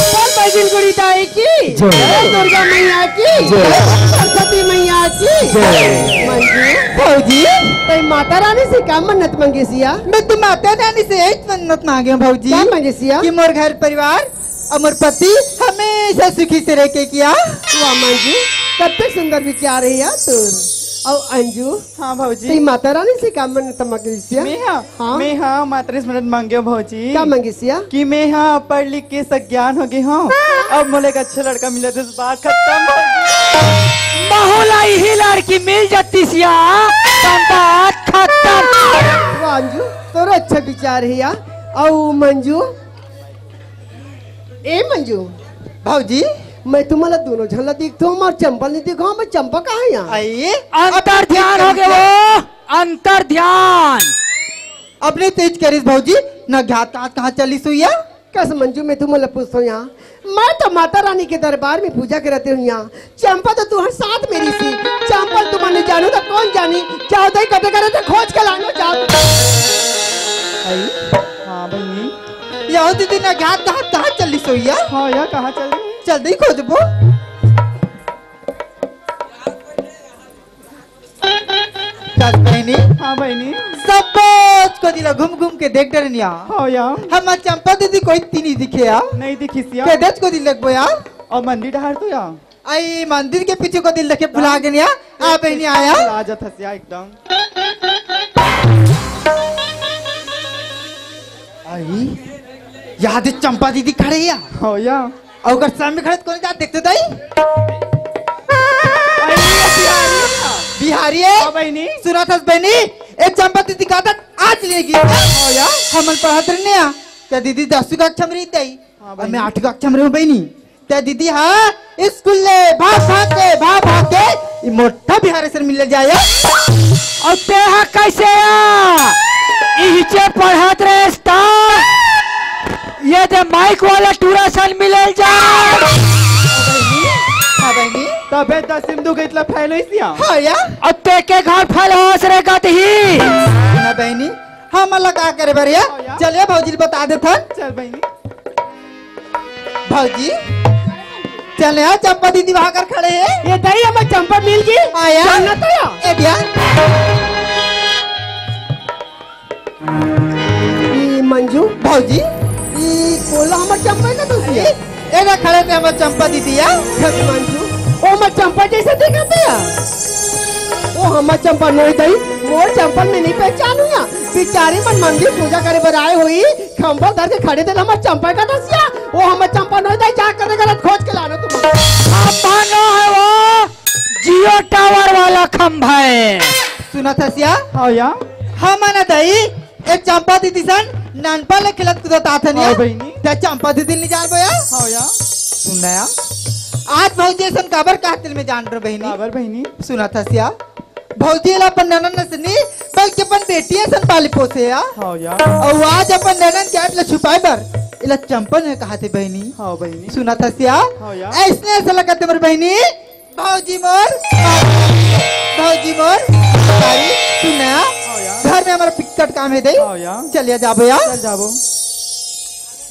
बोल बैजन गुड़ी दाई की, जय। बोल दुर्गा मैया की, जय। सरस्वती मैया की। जय। मंजू। भौजी। तैं माता रानी से का मन्नत मांगेस या? मैं तो माता रानी से यही मन्नत मांगे हूँ भौजी। का मांगेस या? कि मोर घर परिवार अउ मोर पति हमेशा सुखी से रहे के किया। वाह मंजू, कतेक सुंदर विचार हे या तोर। अउ अंजू, हाँ भौजी। तैं माता रानी से का मन्नत मांगेस या? मैं हा, हाँ। मैं हा माता रानी से मन्नत मांगे हूँ भौजी। का मांगेस या? कि मैं हा पढ़ लिख के सज्ञान हो गई हूँ, अब मोला एक अच्छा लड़का मिले तो बात खत्म भौजी। महू ला इही लड़की मिल जातिस या, बात खत्म। वाह अंजू, तोर अच्छा विचार हे या। अउ मंजू, ए मंजू। भौजी। मैं तुमन ला दूनों झन ला देखथों, हमार चंपा ल नइ देखों, हमार चंपा कहाँ हे या? अई, अंतर ध्यान हो गे वो, अंतर ध्यान। अपने तेज करिस भौजी, न ज्ञात आज कहाँ चलिस होही या? कस मंजू, मैं तुमन ला पूछथों या, मैं तो माता रानी के दरबार में पूजा करत हों या, चंपा तो तुंहर साथ में रहिस हे। चंपा ल तुमन नइ जानव त कोन जानही? जाव दई कते करे त खोज के लानव जाव। अई, हाँ बहिनी। यहो दीदी न ज्ञात कहाँ, कहाँ चलिस होही या? हाँ या, कहाँ चलिस होही? चल दई खोजबो। कस बहिनी। हाँ बहिनी। सब कोती ला घूम घूम के देख डरेन या। हाँ या। हमर चंपा दीदी कोती नइ दिखे या। नइ दिखिस या। कतेच कोती देखबो या। अउ मंदिर डहर तो या। अई, मंदिर के पीछू कोती देखे भुला गेन या। आ बहिनी आया। भुला जाथस या एकदम। अई, यहा दे चंपा दीदी खड़े हे या। हाँ या। अउ ओकर सामने खड़े कोन जात देखते दई? अई, बिहारी हे। बिहारी हे? हाँ बहिनी। सुनत हस बहिनी, ए चंपा दीदी कहत हे आज लेगी। हाँ या। हमन पढ़त रहेन या। त दीदी दसवीं कक्षा में रहिस दई। हाँ अउ मैं बहिनी। आठवीं कक्षा में रहेंव बहिनी। त दीदी हा स्कूल ले भाग भाग के, भाग भाग के, ई मोटा बिहारी से मिले जाय। अउ तेहा कइसे आ? इहिचे पढ़त रहेस त? ये दे माइक वाला टूरा सन मिले जा। हाँ बहिनी। तभे दसवीं में दू गो इतना फेल होइस या। हाँ या। अउ तें के घर फेल होस रे गदही। ना बहिनी, हमन ला का करे बर या? हाँ या। चल या भौजी ल बता देथन। चल बहिनी। भौजी, चल या, चंपा दीदी वहाँ कर खड़े हे। ये दई, हमर चंपा मिल गे। आया। चल ना तो या। ए दिया। ई मंजू। भौजी। ई कोन ला हमर चंपा का दोसिया? ए ना खड़े ते हमर चंपा दीदी या। खड़ी मंजू। ओ हमर चंपा जइसे दिखत हे या। ओ हमर चंपा नोई दई, मोर चंपा ल मैं नइ पहचानूं या। बिचारी मन मंदिर पूजा करे बर आय होही, खंभा धर के खड़े तेला हमर चंपा का दसिया, ओ हमर चंपा नोई दई, जा करे गलत खोज के लाना तुम। अपन सुनत हस या? हाँ या। हमन दई ए चंपा दीदी सन नानपा ले खेलत कूदत आथन या। हाँ बहिनी। ते चंपा दीदी नी जानबो या? हाँ या। सुन ना या। आज भौजी सन काबर काहत तेला मैं जान रहों बहिनी। काबर बहिनी? सुनत हस या? भौजी ला अपन ननद असन नी, बल्कि अपन बेटी असन पाले पोसे या। हाँ या। अउ आज अपन ननद के आँट ला छुपाए बर एला चंपा नोहे काहथे बहिनी। हाँ बहिनी। सुनत हस या? हाँ या। अइसने अइसे लगत हे मोर बहिनी, भौजी मोर, भौजी मोर, अरे सुन ना, हाँ या। घर में हमर बिकट काम हे दई। हाँ या। चलिया जाबो या। चल जाबो।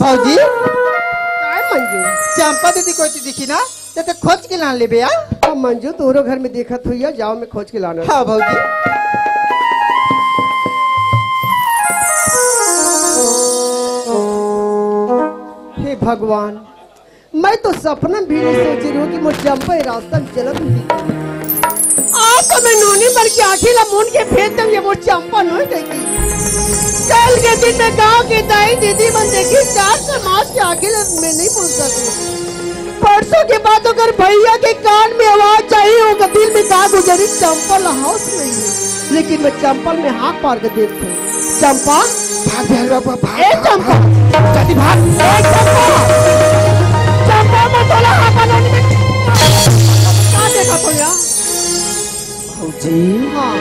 भौजी। काय मंजू? चंपा दीदी कोती दिखही ना, ते खोज के लान लेबे या। हाँ मंजू, तोरो घर में देखत होही या, जाओ मैं खोज के लानत हों। हाँ भौजी। हे भगवान, मैं तो सपना में भी नहीं सोचे रहों कि मोर चंपा ए रास्ता में चलत होही। आज तो मैं नोनी मन के आँखी ला मूंद के भेज देहूँ, ए मोर चंपा नोहे कहिके। कल के दिन में गाँव के दाई दीदी मन देखही, चार समाज के आँखी ला मैं नहीं मूंद सकहूँ। परसों के बाद अगर भैया के कान में आवाज आही, ओकर दिल में का गुजरही, चंपा ला होश नहीं हे। लेकिन मैं चंपा ल मैं हाथ मार के देखत हों। चंपा। भाग बिहारी बाबू, भाग, ए भाग, चंपा। भाग। जल्दी भाग। ए चंपा। चंपा, मैं तोला हाथ मार के का देखत हों या? भौजी। हाँ।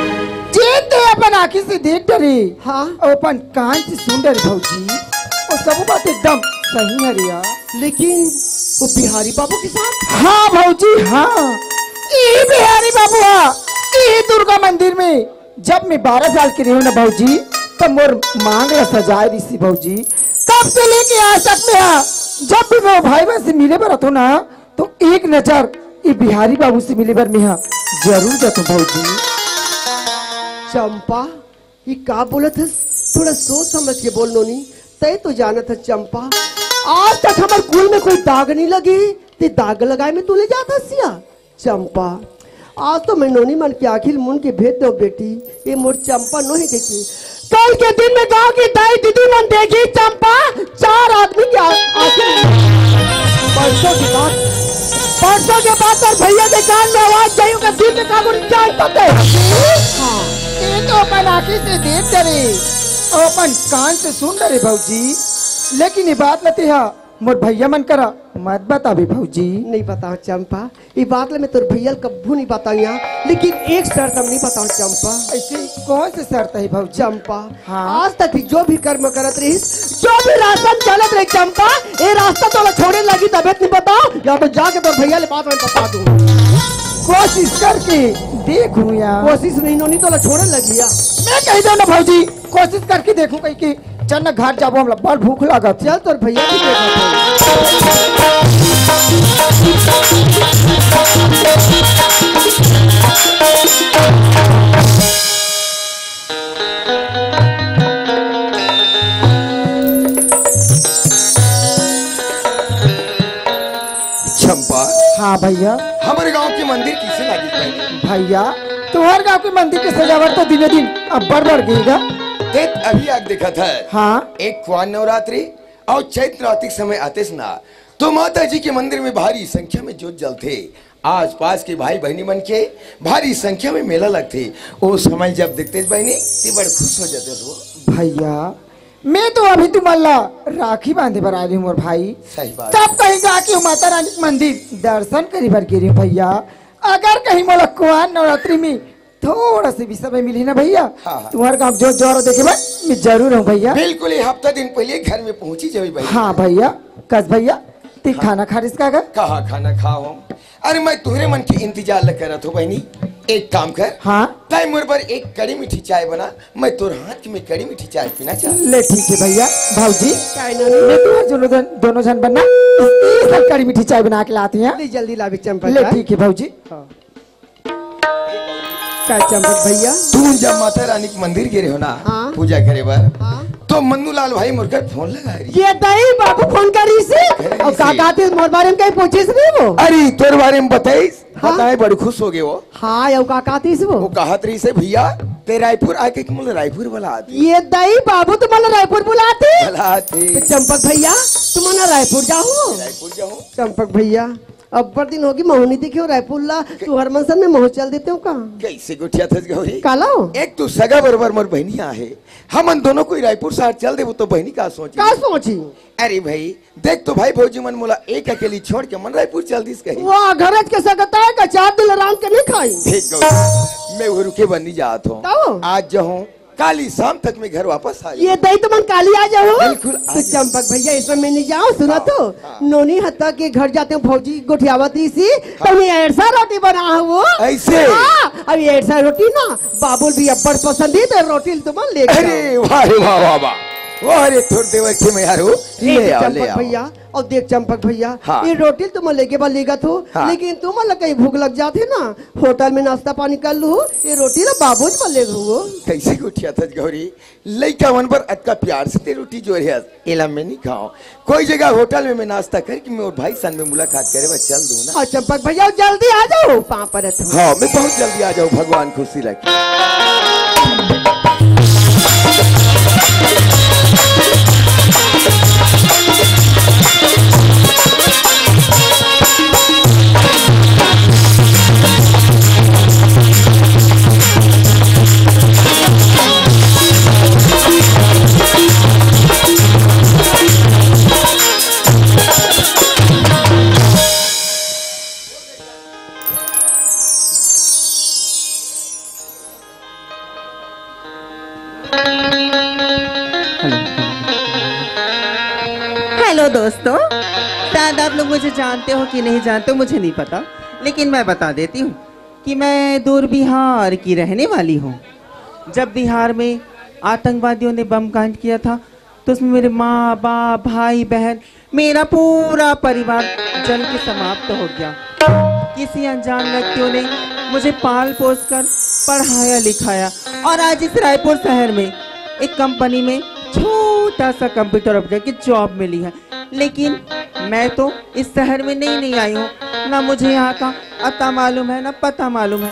जेन ते अपन आँखी से देख डरे, हाँ। अउ अपन कान से सुन डरे भौजी, ओ सबो बात एकदम सही हरे या। लेकिन ओ बिहारी बाबू के साथ? हाँ भौजी, हाँ। इही बिहारी बाबू हा, इही दुर्गा मंदिर में जब मैं बारह साल के रहेंव ना भौजी, तब मोर मांग ला सजाए रिहिस भौजी। तब से लेके आज तक मैं हा, जब भी मैं भाई बहन से मिले बर आथों ना, तो एक नजर ए बिहारी बाबू से मिले बर मैं हा जरूर जाथों भौजी। चंपा, ये का बोलत हस? थोड़ा सोच समझ के बोल नोनी। तैं तो जानत हस चंपा, आज तक हमर कुल में कोई दाग नहीं लगे, ते दाग लगाए में तुले जात हस या? चंपा, आज तो मैं नोनी मन के आँखी ल मूंद के भेज देहूँ बेटी, ए मोर चंपा नोहे कहिके। कल के दिन में गाँव के दाई दीदी मन देखही चंपा, चार आदमी के आ-, आँखी। परसों के बाद, परसों के बाद तोर भैया के कान में आवाज जाही, ओकर दिल में का गुजरही जानत हस ते? हाँ। ते तो अपन आँखी से देख डरे, अउ अपन कान से सुन डरे भौजी, लेकिन ए बात ला ते हा मोर भैया मन करा मत बताबे भौजी। नहीं बताओं चंपा, ए बात ला मैं तोर भैया ल कभू नहीं बताओं या, लेकिन एक शर्त में नहीं बताओं चंपा। अइसे कौन से शर्त हे भौजी? चंपा, हाँ। आज तक भी जो भी कर्म करत रहिस, जो भी रास्ता में चलत रहिस चंपा, ए रास्ता तोला छोड़े लगही तभे त नहीं बताओं, या तो जाके तोर भैया ले बात मैं बता दूँ। कोशिश करके देखहूँ या। कोशिश नहीं नोनी तोला छोड़े लगही या। मैं कहि देवों ना भौजी, कोशिश करके देखहूँ कहिके। चल ना घाट जाबो, हमला बड़ भूख लागत हे। चल तोर भैया भी देखत हे। चंपा। हाँ भैया। हमर गांव के मंदिर कइसे लागिस बहिनी? भैया, तुंहर गांव के मंदिर के सजावट तो दिने दिन अब्बड़ बढ़ गे गा। ते अभी आके देखत हस। हाँ। एक कुआर नवरात्रि अउ चैत नवरात्रि के समय आतिस ना, तो माता जी के मंदिर में भारी संख्या में जोत जलथे। आसपास के भाई बहिनी मन के भारी संख्या में मेला लगथे। ओ समय जब देखतेस बहिनी, ते बड़ खुश हो जातेस वो। भैया, मैं तो अभी तुमन ला राखी बांधे बर आए रहेंव मोर भाई। सही बात। तब कहीं जाके माता रानी के मंदिर दर्शन करे बर गे रहेंव भैया। अगर कहीं मोला कुआर नवरात्रि में थोड़ा से भी समय मिलही ना भैया, हाँ, हाँ। तुंहर गांव जोत जवारा देखे बर मैं जरूर आहूं भैया। बिल्कुल, ए हफ्ता दिन पहले घर में पहुंची जाबे भैया। हाँ भैया, कस भैया, ते हाँ। खाना खा रिहिस का गा? कहाँ खाना खाहूं? अरे मैं तुंहरे मन के इंतजार ल करत हों बहिनी। एक काम कर, हाँ। तैं मोर बर एक कड़ी मीठी चाय बना, मैं तोर हाथ में कड़ी मीठी चाय पीना चाहत हों। ले ठीक हे भैया, भौजी, चाय ना मैं तुंहर दोनों झन, दोनों झन बर ना स्पेशल कड़ी मीठी चाय बना के लात हों। ले जल्दी लाबे चंपा ले चाय। ठीक हे भौजी। हाँ। का चंपक भैया? तुमन जब माता रानी के मंदिर गे रहेव ना, हाँ। पूजा करे बर, हाँ। तो मन्नू लाल भाई मोर कर फोन लगाए रहिस। ए दई बाबू फोन करे रहिस हे? करे रहिस हे। अउ का कहत रहिस मोर बारे में कहीं पूछिस नहीं वो? अरे तोर बारे में बताइस, हाँ। बताए बड़ खुश हो गे वो। हाँ, अउ का कहत रहिस वो? वो कहत रहिस हे भैया, ते रायपुर आके मोला रायपुर बुलात हे। ए दई बाबू तुमन ला रायपुर बुलात हे? बुलात हे। तो चंपक भैया, तुमन ला रायपुर जाहू? रायपुर जाहू। चंपक भैया, अब्बड़ दिन होगे महूं नइ देखे हंव रायपुर ला। तुंहर मन संग में महूं चल देतेंव का? कइसे गोठियाथस गौरी? काला? एक तो सगा बरोबर मोर बहिनी आहे, हमन दोनों कोई रायपुर शहर चल देबो तो बहिनी का सोचही? का सोचही? अरे भाई, देख तो भाई, भौजी मन मोला एक अकेली छोड़ के मन रायपुर चल दिस कही। वाह, घरच के सकता है का, चार दिन आराम के नइ खाही। ठीक गौरी, मैं वो रुके बर नइ जात हंव। तब? आज जाहूं, काली शाम तक मैं घर वापस आ जाहूं। ये दई तो मन काली आ जाहूं। बिल्कुल आ तो जाहूं। चंपक भैया, इसमें मैं नइ जांव, सुना हाँ, तो। हाँ। नोनी हत्ता के घर जातेंव, भौजी गोठियावत रहिस हे, हाँ। तो मैं एड़सा रोटी बनाहूं। अइसे? हाँ, अब एड़सा रोटी ना, बाबू ल भी अब्बड़ पसंद हे, तो रोटी ल तुमन ले जाओ। अरे वाह रे वाह, वाह, वाह। वाह रे, तोर देवर के मेहरारू, ए, ले तो आओ, ले चंपक आओ। भैया, अउ देख चंपक भैया, हाँ। ये रोटी ल तुमन लेगे बर लेगत हंव, हाँ। लेकिन तुमन ला कहीं भूख लग जाथे ना, होटल में नाश्ता पानी कर लूहू, ये रोटी ला बाबू ल बर ले लूहू। कइसे गोठियाथस गौरी? लइका मन बर अतका प्यार से तें रोटी जोरे हस, एला मैं नइ खांव। कोई जगह होटल में मैं नाश्ता करके मैं अउ भाई संग में मुलाकात करे बर चल दूं ना। हाँ चंपक भैया, जल्दी आ जाओ, पाँव परत हंव। हाँ, मैं बहुत जल्दी आ जाहूं, भगवान खुशी रखे। हेलो दोस्तों, शायद आप लोग मुझे जानते हो कि नहीं जानते हो, मुझे नहीं पता, लेकिन मैं बता देती हूँ कि मैं दूर बिहार की रहने वाली हूँ। जब बिहार में आतंकवादियों ने बम कांड किया था, तो उसमें मेरे माँ बाप, भाई बहन, मेरा पूरा परिवार जल के समाप्त हो गया। किसी अनजान व्यक्तियों ने मुझे पाल पोस कर पढ़ाया लिखाया और आज इस रायपुर शहर में एक कंपनी में छोटा सा कंप्यूटर ऑपरेटर की जॉब मिली है। लेकिन मैं तो इस शहर में नई नई आई हूँ, ना मुझे यहाँ का अता मालूम है, ना पता मालूम है।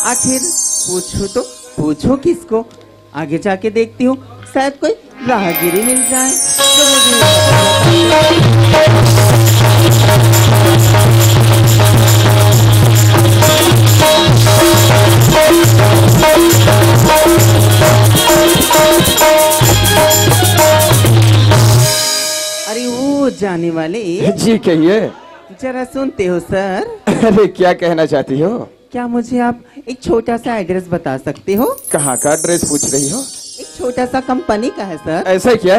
आखिर पूछूं तो पूछूं किसको? आगे जाके देखती हूँ, शायद कोई राहगीरी मिल जाए जो मुझे अरे वो जाने वाले। जी कहिए। जरा सुनते हो सर? अरे क्या कहना चाहती हो? क्या मुझे आप एक छोटा सा एड्रेस बता सकते हो? कहाँ का एड्रेस पूछ रही हो? एक छोटा सा कंपनी का है सर। ऐसा क्या?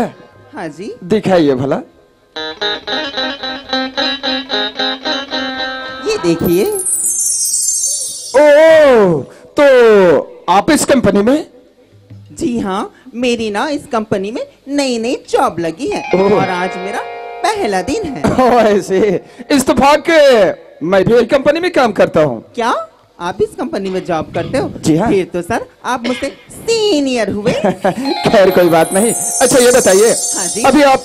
हाँ जी। दिखाइए भला। ये देखिए। ओ, तो आप इस कंपनी में? जी हाँ, मेरी ना इस कंपनी में नई नई जॉब लगी है ओह। और आज मेरा पहला दिन है। ओह, ऐसे। इस तो भाग के मैं भी यही कंपनी में काम करता हूँ। क्या आप इस कंपनी में जॉब करते हो? जी हाँ। फिर तो सर आप मुझसे सीनियर हुए। खैर कोई बात नहीं। अच्छा ये बताइए, हाँ जी। अभी आप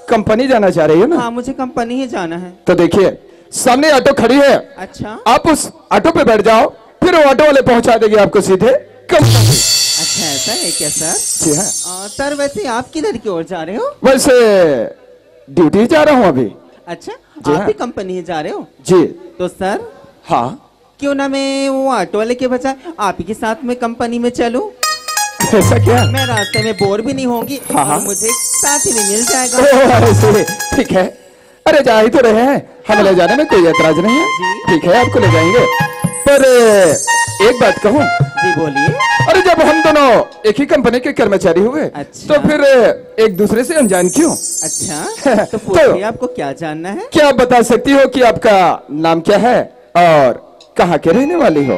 कंपनी जाना चाह रही हो ना? हाँ, मुझे कंपनी ही जाना है। तो देखिए सामने ऑटो खड़ी है। अच्छा। आप उस ऑटो पे बैठ जाओ, फिर वो ऑटो वाले पहुंचा देंगे आपको सीधे कंपनी। अच्छा ऐसा है क्या सर? जी हाँ। अ, सर वैसे आप किधर की ओर जा रहे हो? वैसे ड्यूटी जा रहा हूँ अभी। अच्छा, जी आप हाँ। ही कंपनी जा रहे हो? जी। तो सर हाँ। क्यों ना मैं वो ऑटो वाले के बजाय आप ही के साथ में कंपनी में चलूं? ऐसा क्या? मैं रास्ते में बोर भी नहीं होंगी हाँ, और हाँ। मुझे साथी भी मिल जाएगा। ओह, ऐसे, ठीक है। अरे जा ही तो रहे हैं, हमें ले जाने में कोई एतराज नहीं है। जी। ठीक है, आपको ले जाएंगे। पर एक बात कहूँ? जी बोलिए। अरे जब हम दोनों एक ही कंपनी के कर्मचारी हुए अच्छा। तो फिर एक दूसरे से अनजान क्यों? अच्छा। तो तो पूछिए, आपको क्या जानना है? क्या आप बता सकती हो कि आपका नाम क्या है और कहाँ के रहने वाली हो?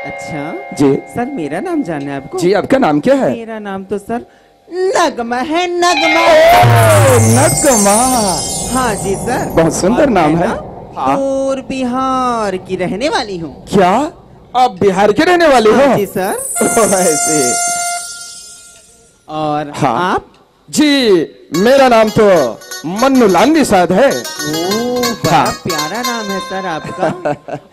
अच्छा। जी। सर मेरा नाम जानना है आपको? जी, आपका नाम क्या है? मेरा नाम तो सर नगमा है, नगमा। ओ, नगमा। हाँ जी सर। बहुत सुंदर और नाम मैं है। ना हाँ। दूर बिहार की रहने वाली हूँ। क्या आप बिहार के रहने वाले हाँ हो? जी सर। ओ, ऐसे। और हाँ। आप? जी, मेरा नाम तो मन्नू लाल निषाद है। ओ, बड़ा हाँ। प्यारा नाम है सर आपका।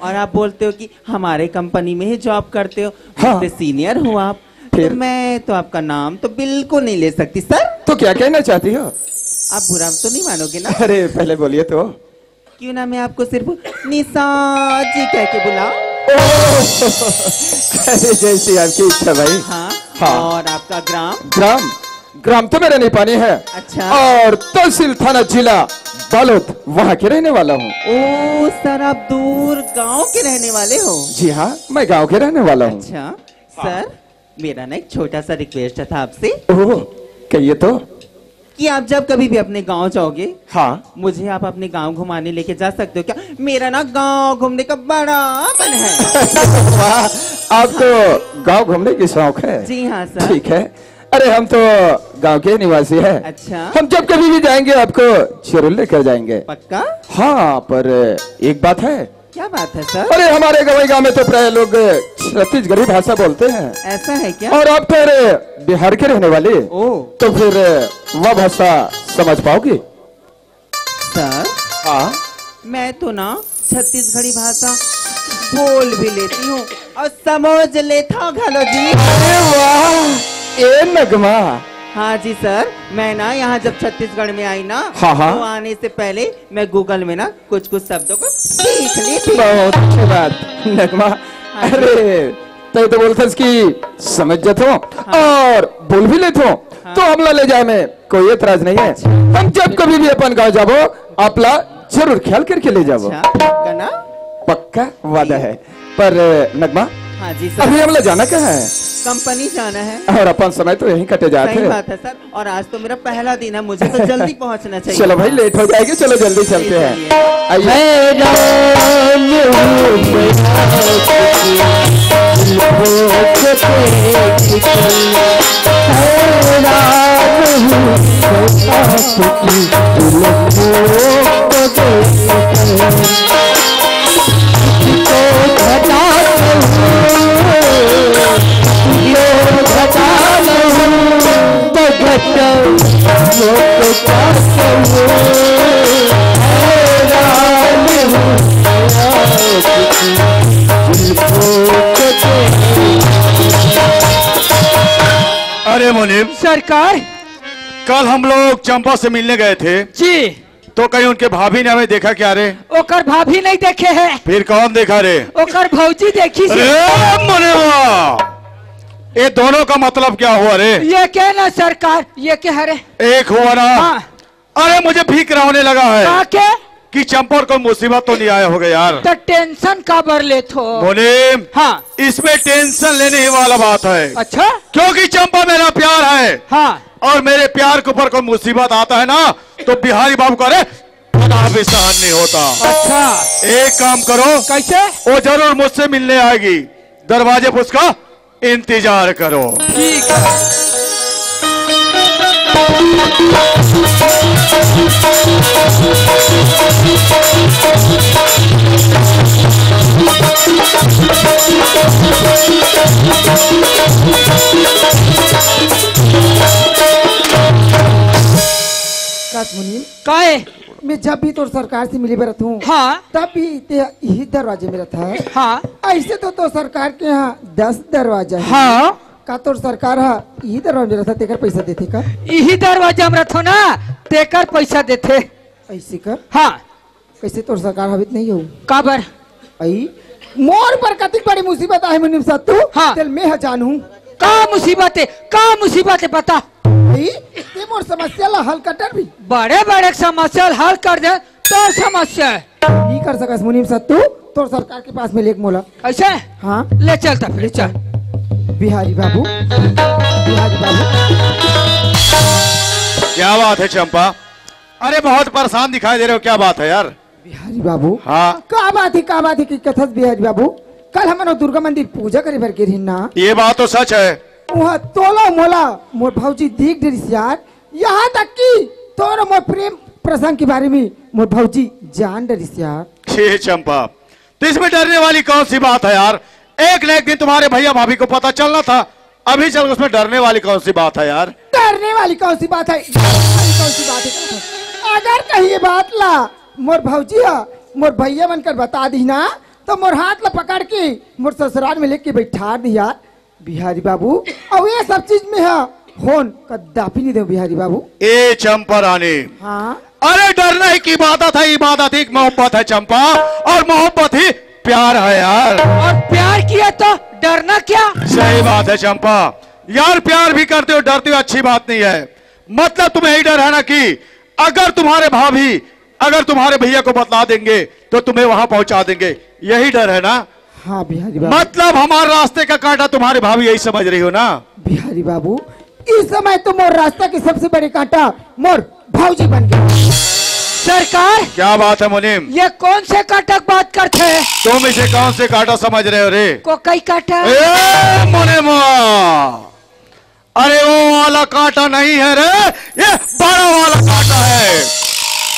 और आप बोलते हो कि हमारे कंपनी में ही जॉब करते हो, हाँ। मुझसे सीनियर हो आप, फिर? तो मैं तो आपका नाम तो बिल्कुल नहीं ले सकती सर। तो क्या कहना चाहती हो? आप बुरा तो नहीं मानोगे ना? अरे पहले बोलिए तो। क्यों ना मैं आपको सिर्फ निशा जी कह के बुलाऊं? अरे, जैसी आपकी इच्छा भाई। हाँ। हाँ। और आपका ग्राम? ग्राम, ग्राम तो मेरा निपानी है। अच्छा। और तहसील, थाना, जिला बालोद, वहाँ के रहने वाला हूँ। ओ सर, आप दूर गांव के रहने वाले हो? जी हाँ, मैं गांव के रहने वाला हूँ। अच्छा सर, मेरा ना एक छोटा सा रिक्वेस्ट था आपसे। ओह, कहिए तो। कि आप जब कभी भी अपने गांव जाओगे, हाँ। मुझे आप अपने गांव घुमाने लेके जा सकते हो क्या? मेरा ना गांव घूमने का बड़ा मन है। वाह, आपको गांव घूमने की शौक है? जी हाँ सर। ठीक है, अरे हम तो गांव के निवासी हैं। अच्छा। हम जब कभी भी जाएंगे आपको जरूर लेकर जाएंगे। पक्का? हाँ, पर एक बात है। क्या बात है सर? अरे हमारे गवई गांव में तो प्राय लोग छत्तीसगढ़ी भाषा बोलते हैं। ऐसा है क्या? और आप तो अरे बिहार के रहने वाले। ओ। तो फिर वह भाषा समझ पाओगे? सर, हाँ। मैं तो ना छत्तीसगढ़ी भाषा बोल भी लेती हूँ और समझ लेता घलो जी। अरे वाह, ए नगमा। हाँ जी सर, मैं ना यहाँ जब छत्तीसगढ़ में आई ना, हाँ, हाँ। तो आने से पहले मैं गूगल में ना कुछ कुछ शब्दों को सीख ली थी। बहुत अच्छी बात नगमा। हाँ जी। अरे, तय तो बोलथस कि समझ जाथो हाँ। और बोल भी लेथो, हाँ। तो हमला ले जाए में कोई एतराज नहीं है। अच्छा। हम जब कभी भी अपन गांव जाबो, आपला जरूर ख्याल करके ले जाबो। अच्छा, गना? पक्का वादा जी। है। पर नगमा, हाँ जी सर। अभी हमला जाना कहाँ है? कंपनी जाना है। और अपन समय तो यहीं कटे जात सही है। बात है सर। और आज तो मेरा पहला दिन है, मुझे तो जल्दी पहुंचना चाहिए। चलो भाई, लेट हो जाएगी, चलो जल्दी चलते हैं। चलिए। आइए। हे राम, हे राम, अरे मुनीम, सरकार। कल हम लोग चंपा से मिलने गए थे। जी। तो कहीं उनके भाभी ने हमें देखा क्या रे? ओकर भाभी नहीं देखे है। फिर कौन देखा रे? ओकर भौजी देखी से। अरे मुनीम, ये दोनों का मतलब क्या हुआ रे? ये के ना सरकार, ये के हरे? एक हुआ ना। हाँ। अरे मुझे फिक्र होने लगा है। हाँ, के? कि चंपा और कोई मुसीबत तो नहीं आया होगा यार। तो टेंशन काबर लेथो? मुनीम, हाँ। इसमें टेंशन लेने ही वाला बात है। अच्छा? क्योंकि चंपा मेरा प्यार है। हाँ। और मेरे प्यार के ऊपर कोई मुसीबत आता है ना, तो बिहारी बाबू का रे पता भी सहन नहीं होता। अच्छा। एक काम करो। कैसे? वो जरूर मुझसे मिलने आएगी, दरवाजे पर उसका इंतजार करो। ठीक है। काश मुनीम, काहे? मैं जब भी तोर सरकार से मिले बर रहूं, हाँ। तब भी ते इही दरवाजे में रहता है। हाँ। ऐसे तो तोर सरकार के यहाँ दस दरवाजा है। हाँ। का तोर सरकार हा इही दरवाजे में रहता, तेकर पैसा देथे का? इही दरवाजा में रहथो ना, तेकर पैसा देथे। ऐसे का? हाँ। कैसे तोर सरकार हवित नहीं हो? काबर? आई, मोर पर कतिक बड़ी मुसीबत आहे मुनीम सत्तू। हाँ। तेल मैं ह जानू। का मुसीबत है? का मुसीबत है बता। आई, ते मोर समस्या ला हल कर डर भी। बड़े बड़े समस्या ला हल कर दे, तोर समस्या है। नहीं कर सकस मुनीम सत्तू, तोर सरकार के पास में लेक मोला। ऐसे? हाँ। ले चल तब, ले चल। बिहारी बाबू, बिहारी बाबू। क्या बात है चंपा? अरे बहुत परेशान दिखाई दे रहे हो, क्या बात है यार? बिहारी बाबू। हाँ। का बात है, का बात है कि कथस बिहारी बाबू? कल हमन वो दुर्गा मंदिर पूजा करे बर गे रहिन ना। ये बात तो सच है। वहाँ तोला मोला मोर भौजी दिख डरिस यार। यहाँ तक कि तोर मोर प्रेम प्रसंग के बारे में मोर भौजी जान डरिस यार। छे चंपा, तो इसमें डरने वाली कौन सी बात है यार? एक न एक दिन तुम्हारे भैया भाभी को पता चलना था। अभी चल, उसमें डरने वाली कौन सी बात है यार? डरने वाली कौन सी बात है? डरने वाली कौन सी बात है? अगर कहीं ये बात ला मोर भौजी हा मोर भैया मन कर बता दी ना, तो मोर हाथ ला पकड़ के मोर ससुराल में लेके बैठा दी यार बिहारी बाबू। और ये सब चीज में हा होन कदापि नहीं दे बिहारी बाबू। ए चंपा रानी, हाँ? अरे, डरने की इबादत है, इबादत ही मोहब्बत है चंपा, और मोहब्बत ही प्यार है यार। और प्यार किया तो डरना क्या? सही बात है चंपा। यार, प्यार भी करते हो, डरते हो, अच्छी बात नहीं है। मतलब तुम्हें यही डर है ना कि अगर तुम्हारे भाभी, अगर तुम्हारे भैया को बतला देंगे तो तुम्हें वहां पहुंचा देंगे, यही डर है ना? हाँ बिहारी बाबू। मतलब हमारे रास्ते का कांटा तुम्हारे भाभी, यही समझ रही हो ना? बिहारी बाबू, इस समय तो मोर रास्ता के सबसे बड़े कांटा मोर भौजी बन गई। सरकार, क्या बात है मुनीम? ये कौन से कांटा की बात करते हैं? तुम इसे कौन से कांटा समझ रहे हो रे? कोकई कांटा। ए मुनीम, अरे वो वाला कांटा नहीं है रे, ये बड़ा वाला कांटा है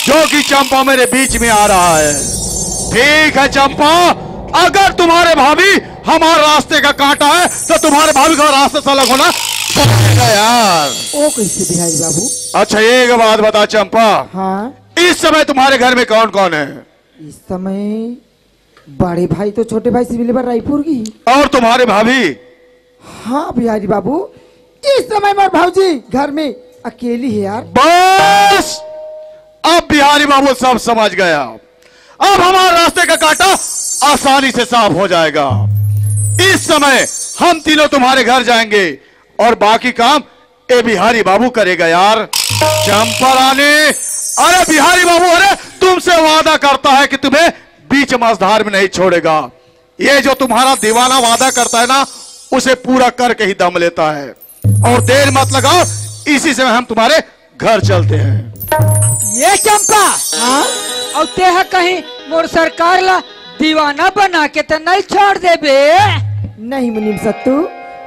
जो कि चंपा मेरे बीच में आ रहा है। ठीक है चंपा, अगर तुम्हारे भाभी हमारे रास्ते का कांटा है तो तुम्हारे भाभी का रास्ता से अलग होना पड़ेगा यार। ओ कैसे बिहारी बाबू? अच्छा, एक बात बता चंपा। हाँ। इस समय तुम्हारे घर में कौन कौन है? इस समय बड़े भाई तो छोटे भाई से मिले बर रायपुर गई। और तुम्हारे भाभी? हाँ बिहारी बाबू, इस समय मोर भौजी घर में अकेली है यार। बस, अब बिहारी बाबू सब समझ गया। अब हमारे रास्ते का कांटा आसानी से साफ हो जाएगा। इस समय हम तीनों तुम्हारे घर जाएंगे और बाकी काम ए बिहारी बाबू करेगा यार। चंपा रानी, अरे बिहारी बाबू, अरे तुमसे वादा करता है कि तुम्हें बीच मझधार में नहीं छोड़ेगा। ये जो तुम्हारा दीवाना वादा करता है ना, उसे पूरा करके ही दम लेता है। और देर मत लगाओ, इसी समय हम तुम्हारे घर चलते हैं। ये चंपा, हाँ? और तेहा कहीं मोर सरकार ला दीवाना बना के तो नहीं छोड़ देबे? नहीं मुनीम सत्तू,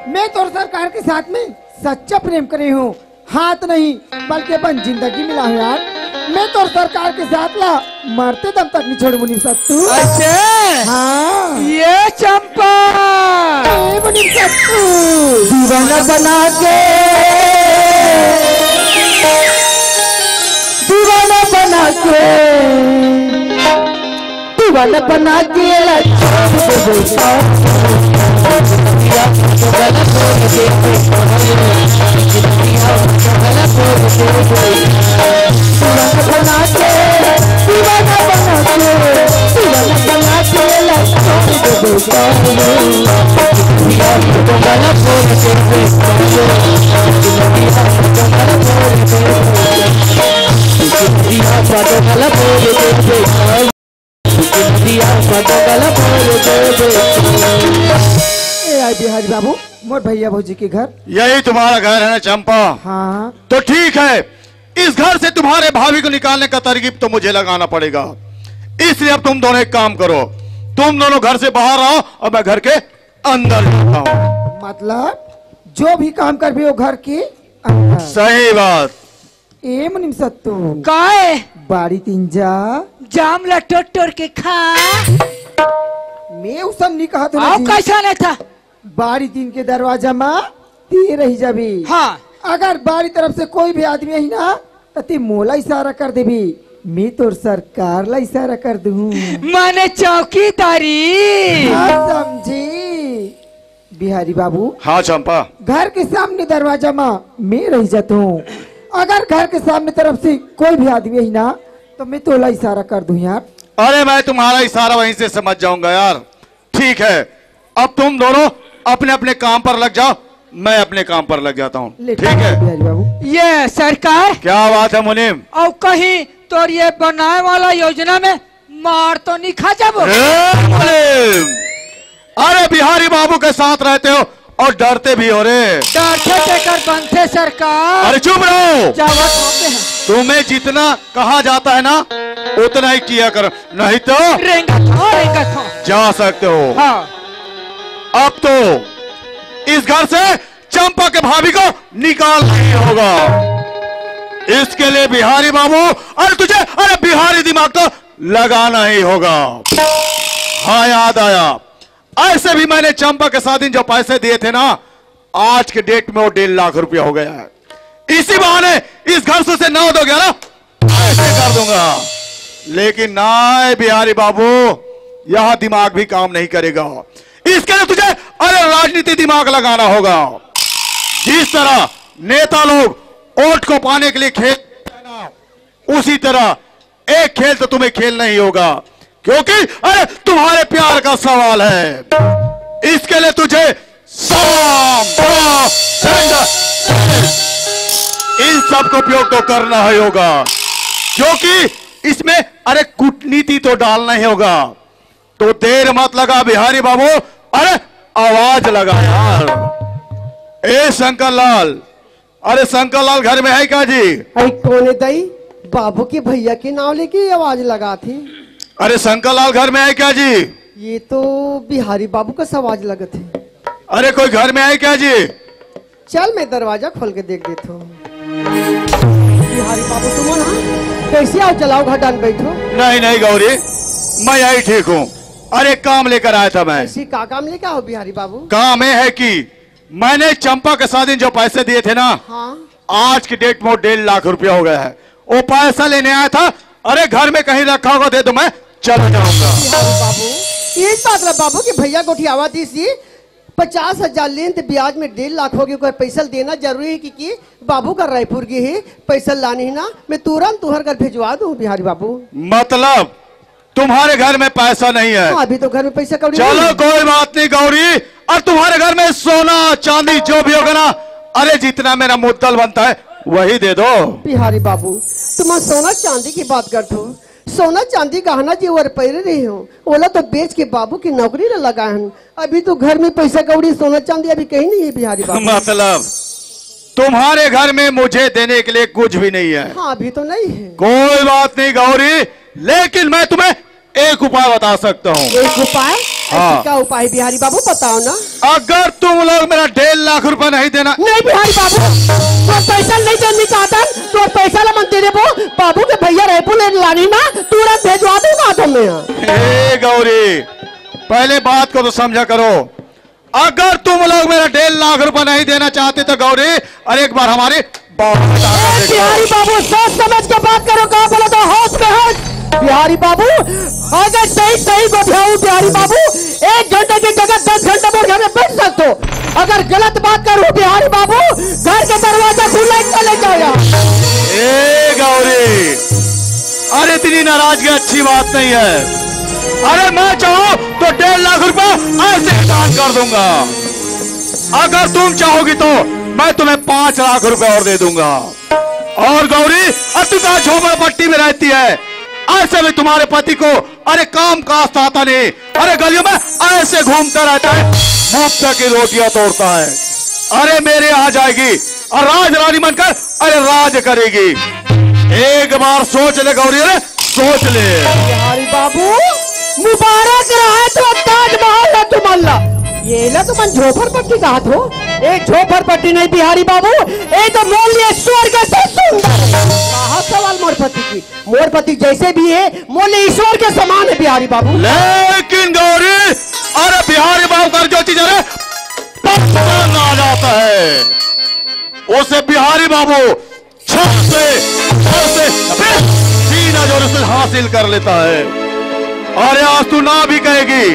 मैं तोर सरकार के साथ में सच्चा प्रेम करे हूँ, हाथ नहीं बल्कि अपन जिंदगी मिला है यार। मैं तोर सरकार के साथ ला मरते दम तक नहीं छोड़ मुनीम सत्तू। अच्छा। हाँ। ये चंपा। ए मुनीम सत्तू। दीवाना बना के, दीवाना बना के, दीवाना बना के ला छोड़ देबे। ए आई बिहारी बाबू, मोर भैया भौजी के घर। यही तुम्हारा घर है ना चंपा? हाँ। तो ठीक है, इस घर से तुम्हारे भाभी को निकालने का तरकीब तो मुझे लगाना पड़ेगा। इसलिए अब तुम दोनों एक काम करो, तुम दोनों घर से बाहर आओ और मैं घर के अंदर जाता हूँ। मतलब जो भी काम करबे वो घर के अंदर। सही बात। ए मुनीम सत्तू। काय? बाड़ी तीन जा। जाम ला टोर टोर के खा। मैं उसन नहीं कहा था आओ जी। कैसा नहीं था? बारी तीन के दरवाजा मा ते रही जाबी। हाँ। अगर बारी तरफ से कोई भी आदमी आई ना, त ते मोला इशारा कर देबी, मैं तोर सरकार ला इशारा कर दूँ। माने चौकीदारी। हाँ, समझी। बिहारी बाबू। हाँ, चंपा। घर के सामने दरवाजा मा मैं रही जात हूँ। अगर घर के सामने तरफ से कोई भी आदमी आई ना, तो मैं तोला इशारा कर दूँ यार। अरे, मैं तुम्हारा इशारा वहीं से समझ जाऊंगा यार। ठीक है, अब तुम दोनों अपने अपने काम पर लग जाओ, मैं अपने काम पर लग जाता हूँ। ठीक है। बिहारी बाबू। ये सरकार। क्या बात है मुनीम? और कहीं तोर ये बनाए वाला योजना में मार तो नहीं खा जाबो? ए मुनीम, अरे बिहारी बाबू के साथ रहते हो और डरते भी हो रे। डरते तेकर बनते सरकार। अरे चुप रहो। जावत होते हैं। तुम्हें जितना कहा जाता है ना, उतना ही किया करो, नहीं तो रेंगत हो, रेंगत हो। जा सकते हो। हाँ। अब तो इस घर से चंपा के भाभी को निकालना ही होगा। इसके लिए बिहारी बाबू, अरे तुझे, अरे बिहारी दिमाग को लगाना ही होगा। हाँ, याद आया, ऐसे भी मैंने चंपा के साथ दिन जो पैसे दिए थे ना, आज के डेट में वो डेढ़ लाख रुपया हो गया है। इसी बहाने इस घर से उसे नौ दो ग्यारह ऐसे कर दूंगा। लेकिन नाय बिहारी बाबू, यहाँ दिमाग भी काम नहीं करेगा। इसके लिए तुझे, अरे, राजनीति दिमाग लगाना होगा। जिस तरह नेता लोग वोट को पाने के लिए खेल उसी तरह एक खेल तो तुम्हें खेलना ही होगा, क्योंकि अरे, तुम्हारे प्यार का सवाल है। इसके लिए तुझे साम, बा, दंड, इन सब का उपयोग तो करना ही होगा, क्योंकि इसमें अरे, कूटनीति तो डालना ही होगा। तो देर मत लगा बिहारी बाबू, अरे, आवाज लगा यार। ए शंकर लाल, अरे शंकर लाल घर में है क्या जी? अरे कौन है दाई? बाबू के भैया के नाम लेके आवाज लगाथे। अरे शंकर लाल घर में है क्या जी? ये तो बिहारी बाबू का आवाज लगत है। अरे कोई घर में है क्या जी? चल मैं दरवाजा खोल के देख देता हूँ। बिहारी बाबू तुम हो ना? कैसे आओ? चलाओ घर डाल बैठो। नहीं नहीं गौरी, मैं यही ठीक हूँ। अरे काम लेकर आया था मैं। ऐसी का काम लेके आओ बिहारी बाबू? काम ये है कि मैंने चंपा के शादी में जो पैसे दिए थे ना, हाँ। आज की डेट में वो डेढ़ लाख रुपया हो गया है। वो पैसा लेने आया था, अरे घर में कहीं रखा होगा दे दो, मैं चला जाऊंगा। बिहारी बाबू, ये बात ला बाबू कि भैया गोठियावा दी सी पचास हजार लेन ते ब्याज में डेढ़ लाख हो गई, कोई पैसा देना जरूरी है कि, कि बाबू का रायपुर की है, पैसा लानी है ना, मैं तुरंत तुहर घर भिजवा दूं बिहारी बाबू। मतलब तुम्हारे घर में पैसा नहीं है? हाँ, अभी तो घर में पैसा कौड़ी चलो नहीं। कोई बात नहीं गौरी, और तुम्हारे घर में सोना चांदी जो भी होगा ना, अरे जितना मेरा मुद्दल बनता है वही दे दो। बिहारी बाबू, तुम सोना चांदी की बात करते हो, सोना चांदी गहना जी और पहरे रही हो, ओला तो बेच के बाबू की नौकरी ला लगा हन। अभी तो घर में पैसा कौड़ी सोना चांदी अभी कहीं नहीं है बिहारी बाबू। मतलब तुम्हारे घर में मुझे देने के लिए कुछ भी नहीं है? हाँ, अभी तो नहीं है। कोई बात नहीं गौरी, लेकिन मैं तुम्हें एक उपाय बता सकता हूँ। एक उपाय? हाँ। ऐसी का उपाय बिहारी बाबू बताओ ना। अगर तुम लोग मेरा डेढ़ लाख रुपए नहीं देना। नहीं बिहारी बाबू, तोर पैसा नहीं देने का आता, तोर पैसा ला मन दे देबो, बाबू के भैया रायपुर ले लानी ना, तुरंत भेजवा दूंगा तुम्हें। ए गौरी, पहले बात को तो समझा करो। अगर तुम लोग मेरा डेढ़ लाख रुपए नहीं देना चाहते तो गौरी, अरे एक बार हमारे बाबू के साथ ए, देखो। बिहारी बाबू, सोच समझ के बात करो, कहा बोला तो होश में होश। बिहारी बाबू, अगर सही सही गोठियाऊ बिहारी बाबू, एक घंटे की जगह दस घंटे मोर घर में बैठ सकते हो। अगर गलत बात करूँ बिहारी बाबू, घर का दरवाजा खुला ही चले जाओ यहाँ। ए गौरी, अरे इतनी नाराजगी अच्छी बात नहीं है। अरे मैं चाहूँ तो डेढ़ लाख रुपए ऐसे ही दान कर दूंगा। अगर तुम चाहोगी तो मैं तुम्हें पांच लाख रुपए और दे दूंगा। और गौरी, अब तू कहाँ झोपड़पट्टी में रहती है, ऐसे में तुम्हारे पति को अरे काम काज आता नहीं, अरे गलियों में ऐसे घूमता रहता है, मुफ्त की रोटियां तोड़ता है। अरे मेरे यहाँ जाएगी और राज रानी बनकर अरे राज करेगी। एक बार सोच ले गौरी, अरे सोच ले। बिहारी बाबू, मुबारक रहे तो ताजमहल है तुमन ला। ये ला तुमन झोपड़पट्टी कहा थो? ए झोपड़पट्टी नहीं बिहारी बाबू, ए तो मोर लिए स्वर्ग से सुंदर। कहा सवाल मोर पति की? मोर पति जैसे भी है, मोर लिए ईश्वर के समान है बिहारी बाबू। लेकिन गौरी, अरे बिहारी बाबू कर जो चीज अरे पसंद आ जाता है, उसे बिहारी बाबू छत से, छत से सीधा जोर से हासिल कर लेता है। अरे आज तू ना भी कहेगी,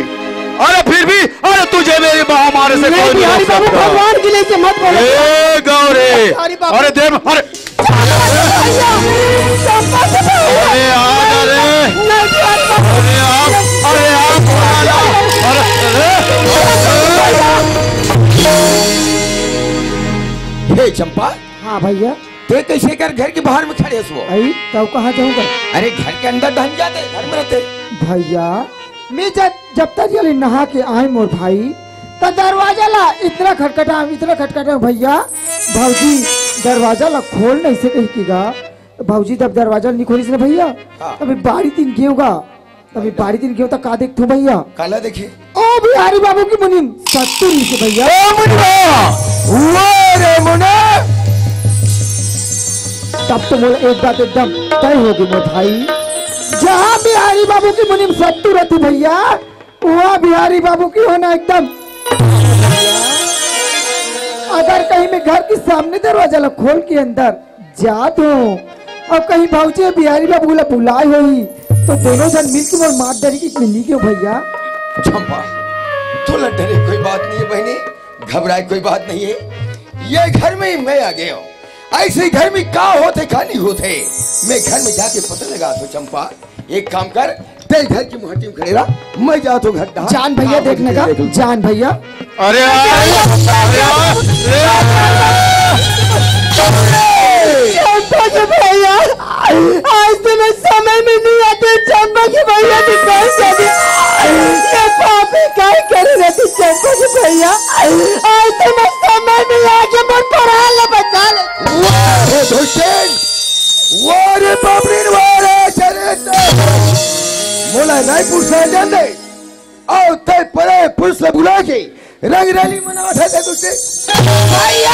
अरे फिर भी, अरे तुझे मेरी महामारी से नहीं कोई नहीं बिहारी रोक बाबू, सकता। भगवान की लेके मत बोलो। ए गौरी, बिहारी बाबू। अरे देव, अरे भैया, चंपा से भैया। अरे आ जा रे। नहीं बिहारी बाबू। अरे आ, अरे आ, अरे, अरे। हे चंपा, हाँ भैया। ते कैसे कर घर के बाहर में खड़े हस वो? अई, तब कहाँ जाऊँगा? अरे घर के अंदर ढंग जाते, घर में रहते। भैया, मैं जब, जब तरिया ले नहा के आए मोर भाई, त दरवाजा ला इतना खटखटाऊँ, इतना खटखटाऊँ भैया, भौजी दरवाजा ला खोल नहीं से कही की गा। भौजी जब दरवाजा नहीं खोलिस ना भैया, हाँ। तभी बारी दिन गेहूँ गा। अभी बारी दिन गेहूं तक का देखथो भैया? काला देखे? ओ बिहारी बाबू की मुनीम सत्तू रहिसे भैया। ओ मुनिया, हुआ रे मुने। तब तो मोला एक बात एकदम तय होगी मोर भाई, जहां बिहारी बाबू की मुनीम सत्तू रहती भैया, वहां बिहारी बाबू की होना एकदम। अगर कहीं मैं घर के सामने दरवाजा ला खोल के अंदर जात हो। अब कहीं भौजी बिहारी बाबू ला बुलाए होही, तो दोनों झन मिल के मोर मार डरी की मिली क्यों भैया? चंपा, तोला डरे कोई बात नहीं है बहनी, घबराए कोई बात नहीं है। ये घर में ही मैं आ गया हूँ। ऐसे घर में का होथे, का नहीं होथे, मैं घर में जाके पता लगाथों चंपा। एक काम कर, तें घर की मुहट्ठी में खड़े रह, मैं जाथों घर डहर। जान भैया, देखने का, जान भैया। अरे, अरे, अरे, अरे, अरे, चंपा के भैया, आज तो मैं समय में नहीं आते, चंपा के भैया की कौन जाती। ये पापी काय करे रहती चंपा के भैया, आज तो मैं समय में आके मोर परान ला बचा ले। वाह रे दुष्टेन, वाह रे पापी, वाह रे चरित्र। मोला रायपुर से जान दे, अउ तें परे पुलिस ला बुला के रंग रैली मनावत हे दुष्टेन। भैया!